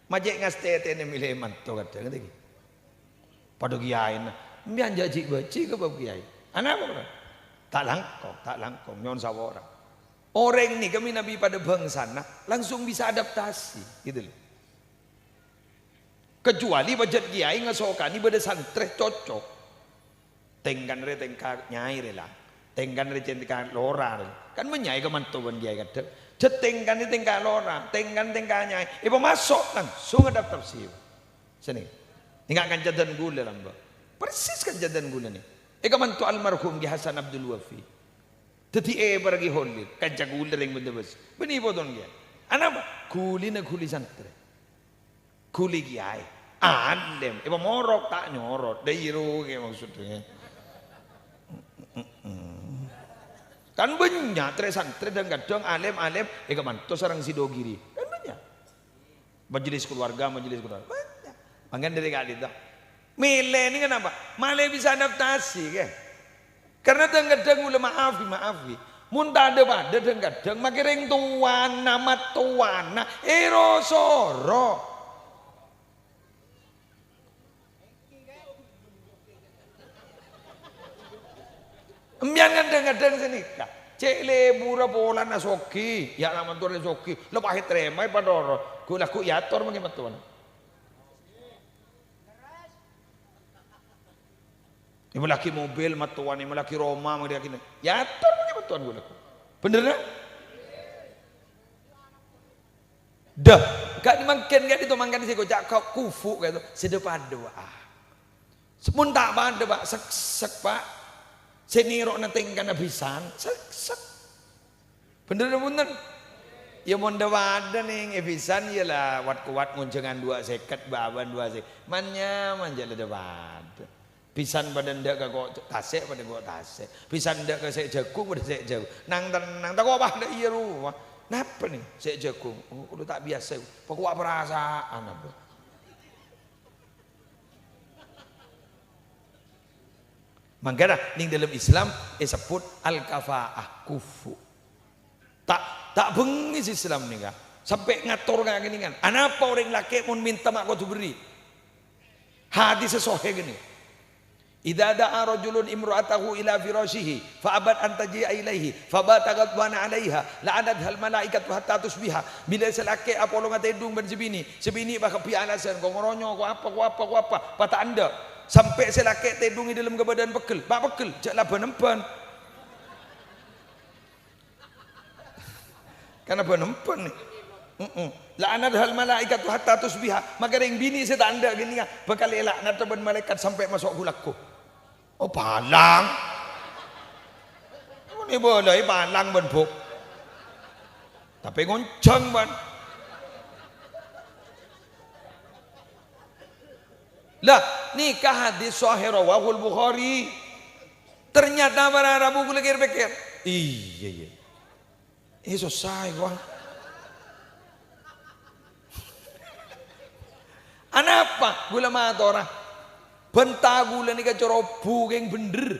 Ma' cè' ngastètènè mèlè manto kadhâng, ngerti ngghi? Padâ kèyaèna. Empèyan jhâ' jhi' bâji' ka bab kèyaè. Anapa, Bro? Ta' langkong, ta' langkong, nyo'on saporana. Orèng nèka mènabi padâ bhângsana, langsung bisa adaptasi, gitu loh. Kecuali pajhât kèyaè ngasokanè bâdâ santrè cocok. Tèngkana rè tèngka nyaè rè la. Tèngkana rè tèngka lora rè. Kan bânnya' èkamanto bân kèyaè kadhâng. Jhât tèngkana tèngka lora, tèngkana tèngka nyaè. Èpamaso' langsung adaptasi. Sènè. Ènga' kanca dân ghulâ lambâ'. Persis kanca dân ghulâ nè. Èkamanto almarhum Kè Hasan Abdul Wafi. Dhâddhi èpèrraghi Kholil, kanca ghulâ rèng Bendabes. Bânnè poton kèya. Anapa? Ghulina ghuli santrè. Ghuli kèyaè. Alèm. Èpamorok ta' nyorot. Dâ' iyâ ro kè maksoddhâ. Kan bânnya' trè-santrè dhâng-kadhâng alèm-alèm èkamanto sareng Sidogiri. Kan bânnya'. Majelis keluarga, majelis keluarga. Bânnya'. Mangkana dâri ka'dinto. Mèlè nèka napa? Malè bisa adaptasi, kè. Karna dhâng-kadhâng kaulâ, maaf, maaf, mon tadâ' padâ dhâng-kadhâng makè rèng towana, mattowana, èro-soro. Empèyan kan dhâng-kadhâng sanèka. Cè' lebbhurrâ polana soghi, ya' la' mattowana soghi, la pas ètarèmaè patoro', ghu-, lagghu' èyator mangkè mattowana. Èmellèaghi mobil mattowana, èmellèaghi roma mattowana. Èyator mangkè mattowana ghu-, lagghu'. Bhender, ta'? Dâ, ka'dinto mangkèn, ka'dinto mangkèn sè èkoca' ka-, kufu' ka'dinto, sè dâ-padâ, Pak. Mon ta' padâ, Pak, seksek, Pak. Sè nèro'na tèngkana bhisan, seksek. Bhender napa bhunten? Ya, mon dâ-padâ nèng è bhisan, ya la wat-kowat ngonjhângan duwâ' sèket, bâbân duwâ' sè-, manya-manja la dâ-padâ. Bhisan padâ endâ' ka ko-, tasè', padâ ko' tasè'. Bhisan endâ' ka sè' jhâghung, padâ sè' jhâghung. Nang-tennang, tako' padâ iyâ rowa. Napa nè sè' jhâghung? Oh, kaulâ ta' biyasa, pakowa' parasa'an apa. Mangkana, nèng dâlem Islam èsebbhut al-kafa'ah, kufu'. Ta', ta' bengngè sè Islam nèka. Sampè' ngator ka kennengngan. Anapa orèng lakè' mon mènta ma' kodhu berri'? Hadis sè sahih ghânèka. "Idza da'a rajulun imra'atahu ila firasyihi, fa abat an taji'a ilaihi, fa bata ghadbana 'alaiha, la'anathal malaikatu hatta tusbiha." Bilâ sè lakè' apolonga tèdung bân sè binè', sè binè' pakabbhi alasan, ko' ngoronyo, ko' apa, ko' apa, ko' apa, pas ta' endâ'. Sampè' sè lakè' tèdung è dâlem kabâdâ'ân peggel, "Pa' peggel, jhâ' la bân-embân." Kan bân-emban nè. Heeh. "La'anathal malaikatu hatta tusbiha." Maka rèng binè' sè ta' endâ' ghânèka bhâkal èlaknata bân malaèkat sampè' maso' ghulâ. Oh, palang. Mon èbâlâi palang bân, Bu'. Tapè ngonjhâng, bân. Lah, nèka hadis sahih rawahul Bukhari. Ternyata para rabu ghulâ kèr-pèkkèr. Iyâ, iyâ. Eh, sossa, èkowa. Anapa? Ghulâ matora. Bhânta ghulâ nèka coro bhungkèng bhender.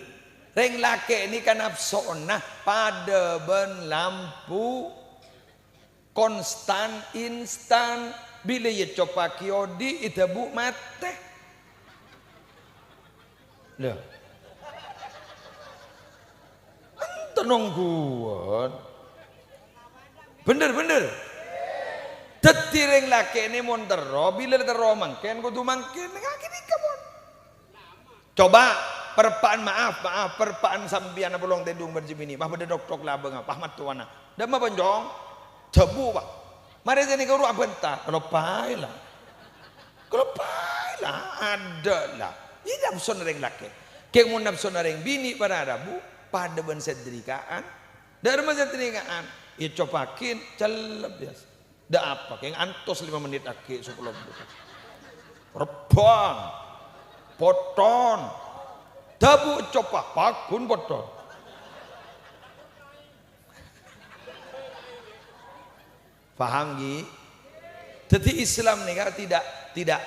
Rèng lakè' nèka napsona padâ bân lampu konstan, instan. Bilâ ècoppaghi odi', èdhâbu matè. Lha. Enten ongghuwân. Bhender, bhender. Dhâddhi rèng lakè' nè mon terro, bilâ terro mangkèn, kodhu mangkèn, nèngngaghi nèka, pon. Coba, perbhâ'ân, maaf, maaf, perbhâ'ân sampèyan apolong tèdung bân sè binè', pas bâdâ tok-tok labângnga, pas mattowana. Dâmma, Pon, Cong? Dhâbu, Pa'. Marè sè nèka ro abhânta. Kaloppaè, la. Kaloppaè, la. Adâ', la. Iyâ, napsona rèng lakè'. Kèng mon napsona rèng binè' para rabu, padâ bân sadrika'an. Dâ'remma sadrika'an? Iyâ, coppaghi, cellep, biyasa. Dâ' apa, kèng antos lèma mennit aghi' sapolo mennit. Rebbhâng. Potton. Dhâbu coppa, paggun potton. Paham, ghi? Dhâddhi Islam nèka tidak, tidak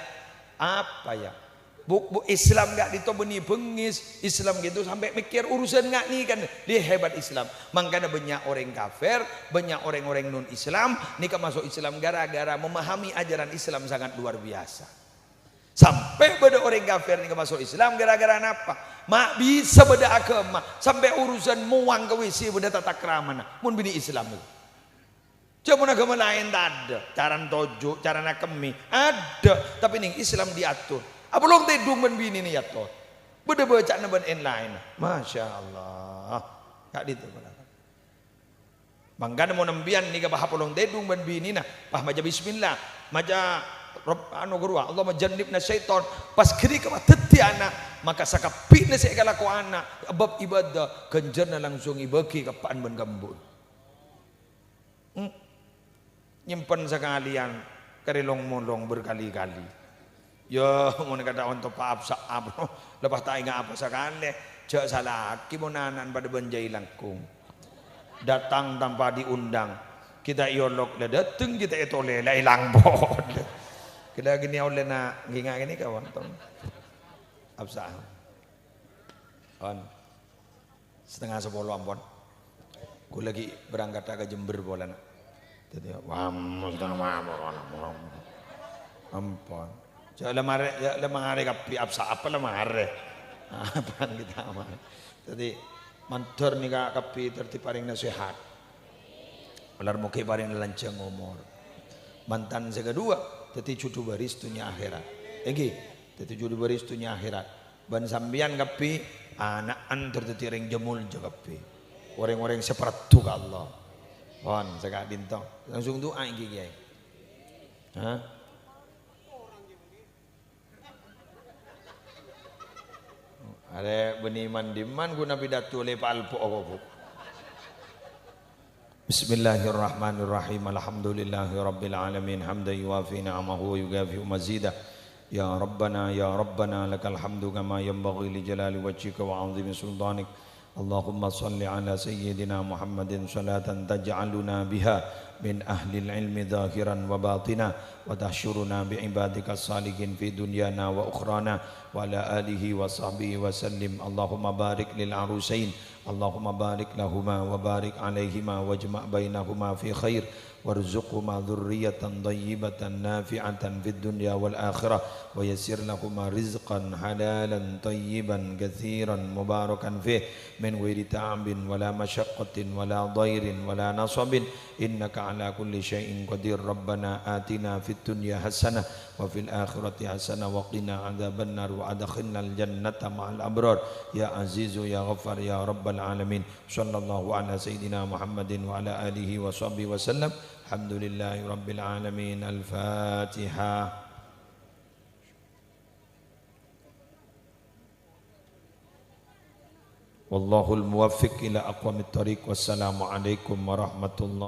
apa ya? Bu-, bu-, Islam ka'dinto bânnè bengngis, Islam gitu sampai mikir urusan nga' nèka, lè hebat Islam. Mangkana bânnya' orèng kafir, bânnya' orèng-orèng non-Islam, nèka maso' Islam gara-gara memahami ajaran Islam sangat luar biasa. Sampai bâdâ orèng kafir nèka maso' Islam gara-gara napa? Ma' bisa bâdâ aghâma, sampai urusan mowang ka W C bâdâ tata kramana, mon binè' Islam. Jhâ' mon aghâma laèn tadâ', carana toju', carana kemmè, adâ', tapè neng Islam diatur. Apolong tèdung bân binèna èator. Bâdâ bâca'na bân èn-laènna. Masya Allah. Ka'dinto, para. Mangkana mon sampèyan nèka pas apolong tèdung bân binèna, pas maca bismillah, maca Rabb-, anu, ghâruwa, "Allahumma jannibna syaiton." Pas ghânèka pas dhâddhi ana', maka sakabbhina sè èkalakowa ana', bab ibadah, ghânjhârna langsung èbâghi ka eppa'na bân ka embu'na. Hmm. Nyèmpen sakalèyan karè long-molong berkali-kali. Yâ, mon kadhâng onto' pa-, apsa'ap, la pas ta' enga' apa sakalè. Jhâ' sala'aghi mon ana'na padâ bân jhâi langkong. Datang tanpa diundang. Kita èolok, la dâteng, kita ètolè, la èlang pon. Kèra ghânèka ollèna ngènga' ghânèka, wonten. Apsa'ap. On. Setengah sapolo ampon. Ghulâ ghi' berangkat ka Jember polana. Dhâddhi, wah, setengah sapolo ampon. Jhâ' la marè, jhâ' la marè kabbhi apsa'ap la marè. Apaan kita marè. Dhâddhi, mandhâr nèka kabbhi tertib parèng nasehat. Malar moghâ èparèng lanjhâng omor. Mantan sè kaduwâ, dhâddhi judhu bâris dhunnya akhèrat. Èngghi, dhâddhi judhu bâris dhunnya akhèrat. Bân sampèyan kabbhi ana'na ter dhâddhi orèng jâ-, molja kabbhi. Orèng-orèng sè parlo ka Allah. Pon, sè ka'dinto. Langsung du'a èngghi, Kèyaè. Hah? Arè bânnè man-dimman ghuna pidato lè palpo' apa, Bu? Bismillahirrahmanirrahim. Alhamdulillahirabbil alamin. Hamdan yuwafi ni'amahu wa yukafi'u mazidah. Ya Rabbana, ya Rabbana, lakal hamdu kama yanbaghi li jalali wajhika wa 'azimi sultanik. Allahumma shalli ala sayyidina Muhammadin salatan taj'aluna biha min ahlil ilmi zahiran wa batina, wa tahsyuruna bi ibadika salihin fi dunyana wa ukhrana, wa ala alihi wa sahbihi wa sallim. Allahumma barik lil arusain. Allahumma barik lahuma wa barik alaihima wajma' bainahuma fi khair. وارزقهما ذرية طيبة نافعة في الدنيا والآخرة، ويسر لهما رزقا حلالا طيبا كثيرا مباركا فيه، من غير تعب ولا مشقة ولا ضير ولا نصب، إنك على كل شيء قدير. ربنا آتنا في الدنيا حسنة وفي الآخرة حسنة وقنا عذاب النار، وأدخلنا الجنة مع الأبرار، يا عزيز يا غفار يا رب العالمين. صلى الله على سيدنا محمد وعلى آله وصحبه وسلم. الحمد لله رب العالمين. الفاتحة. والله الموفق إلى أقوم الطريق. والسلام عليكم ورحمة الله.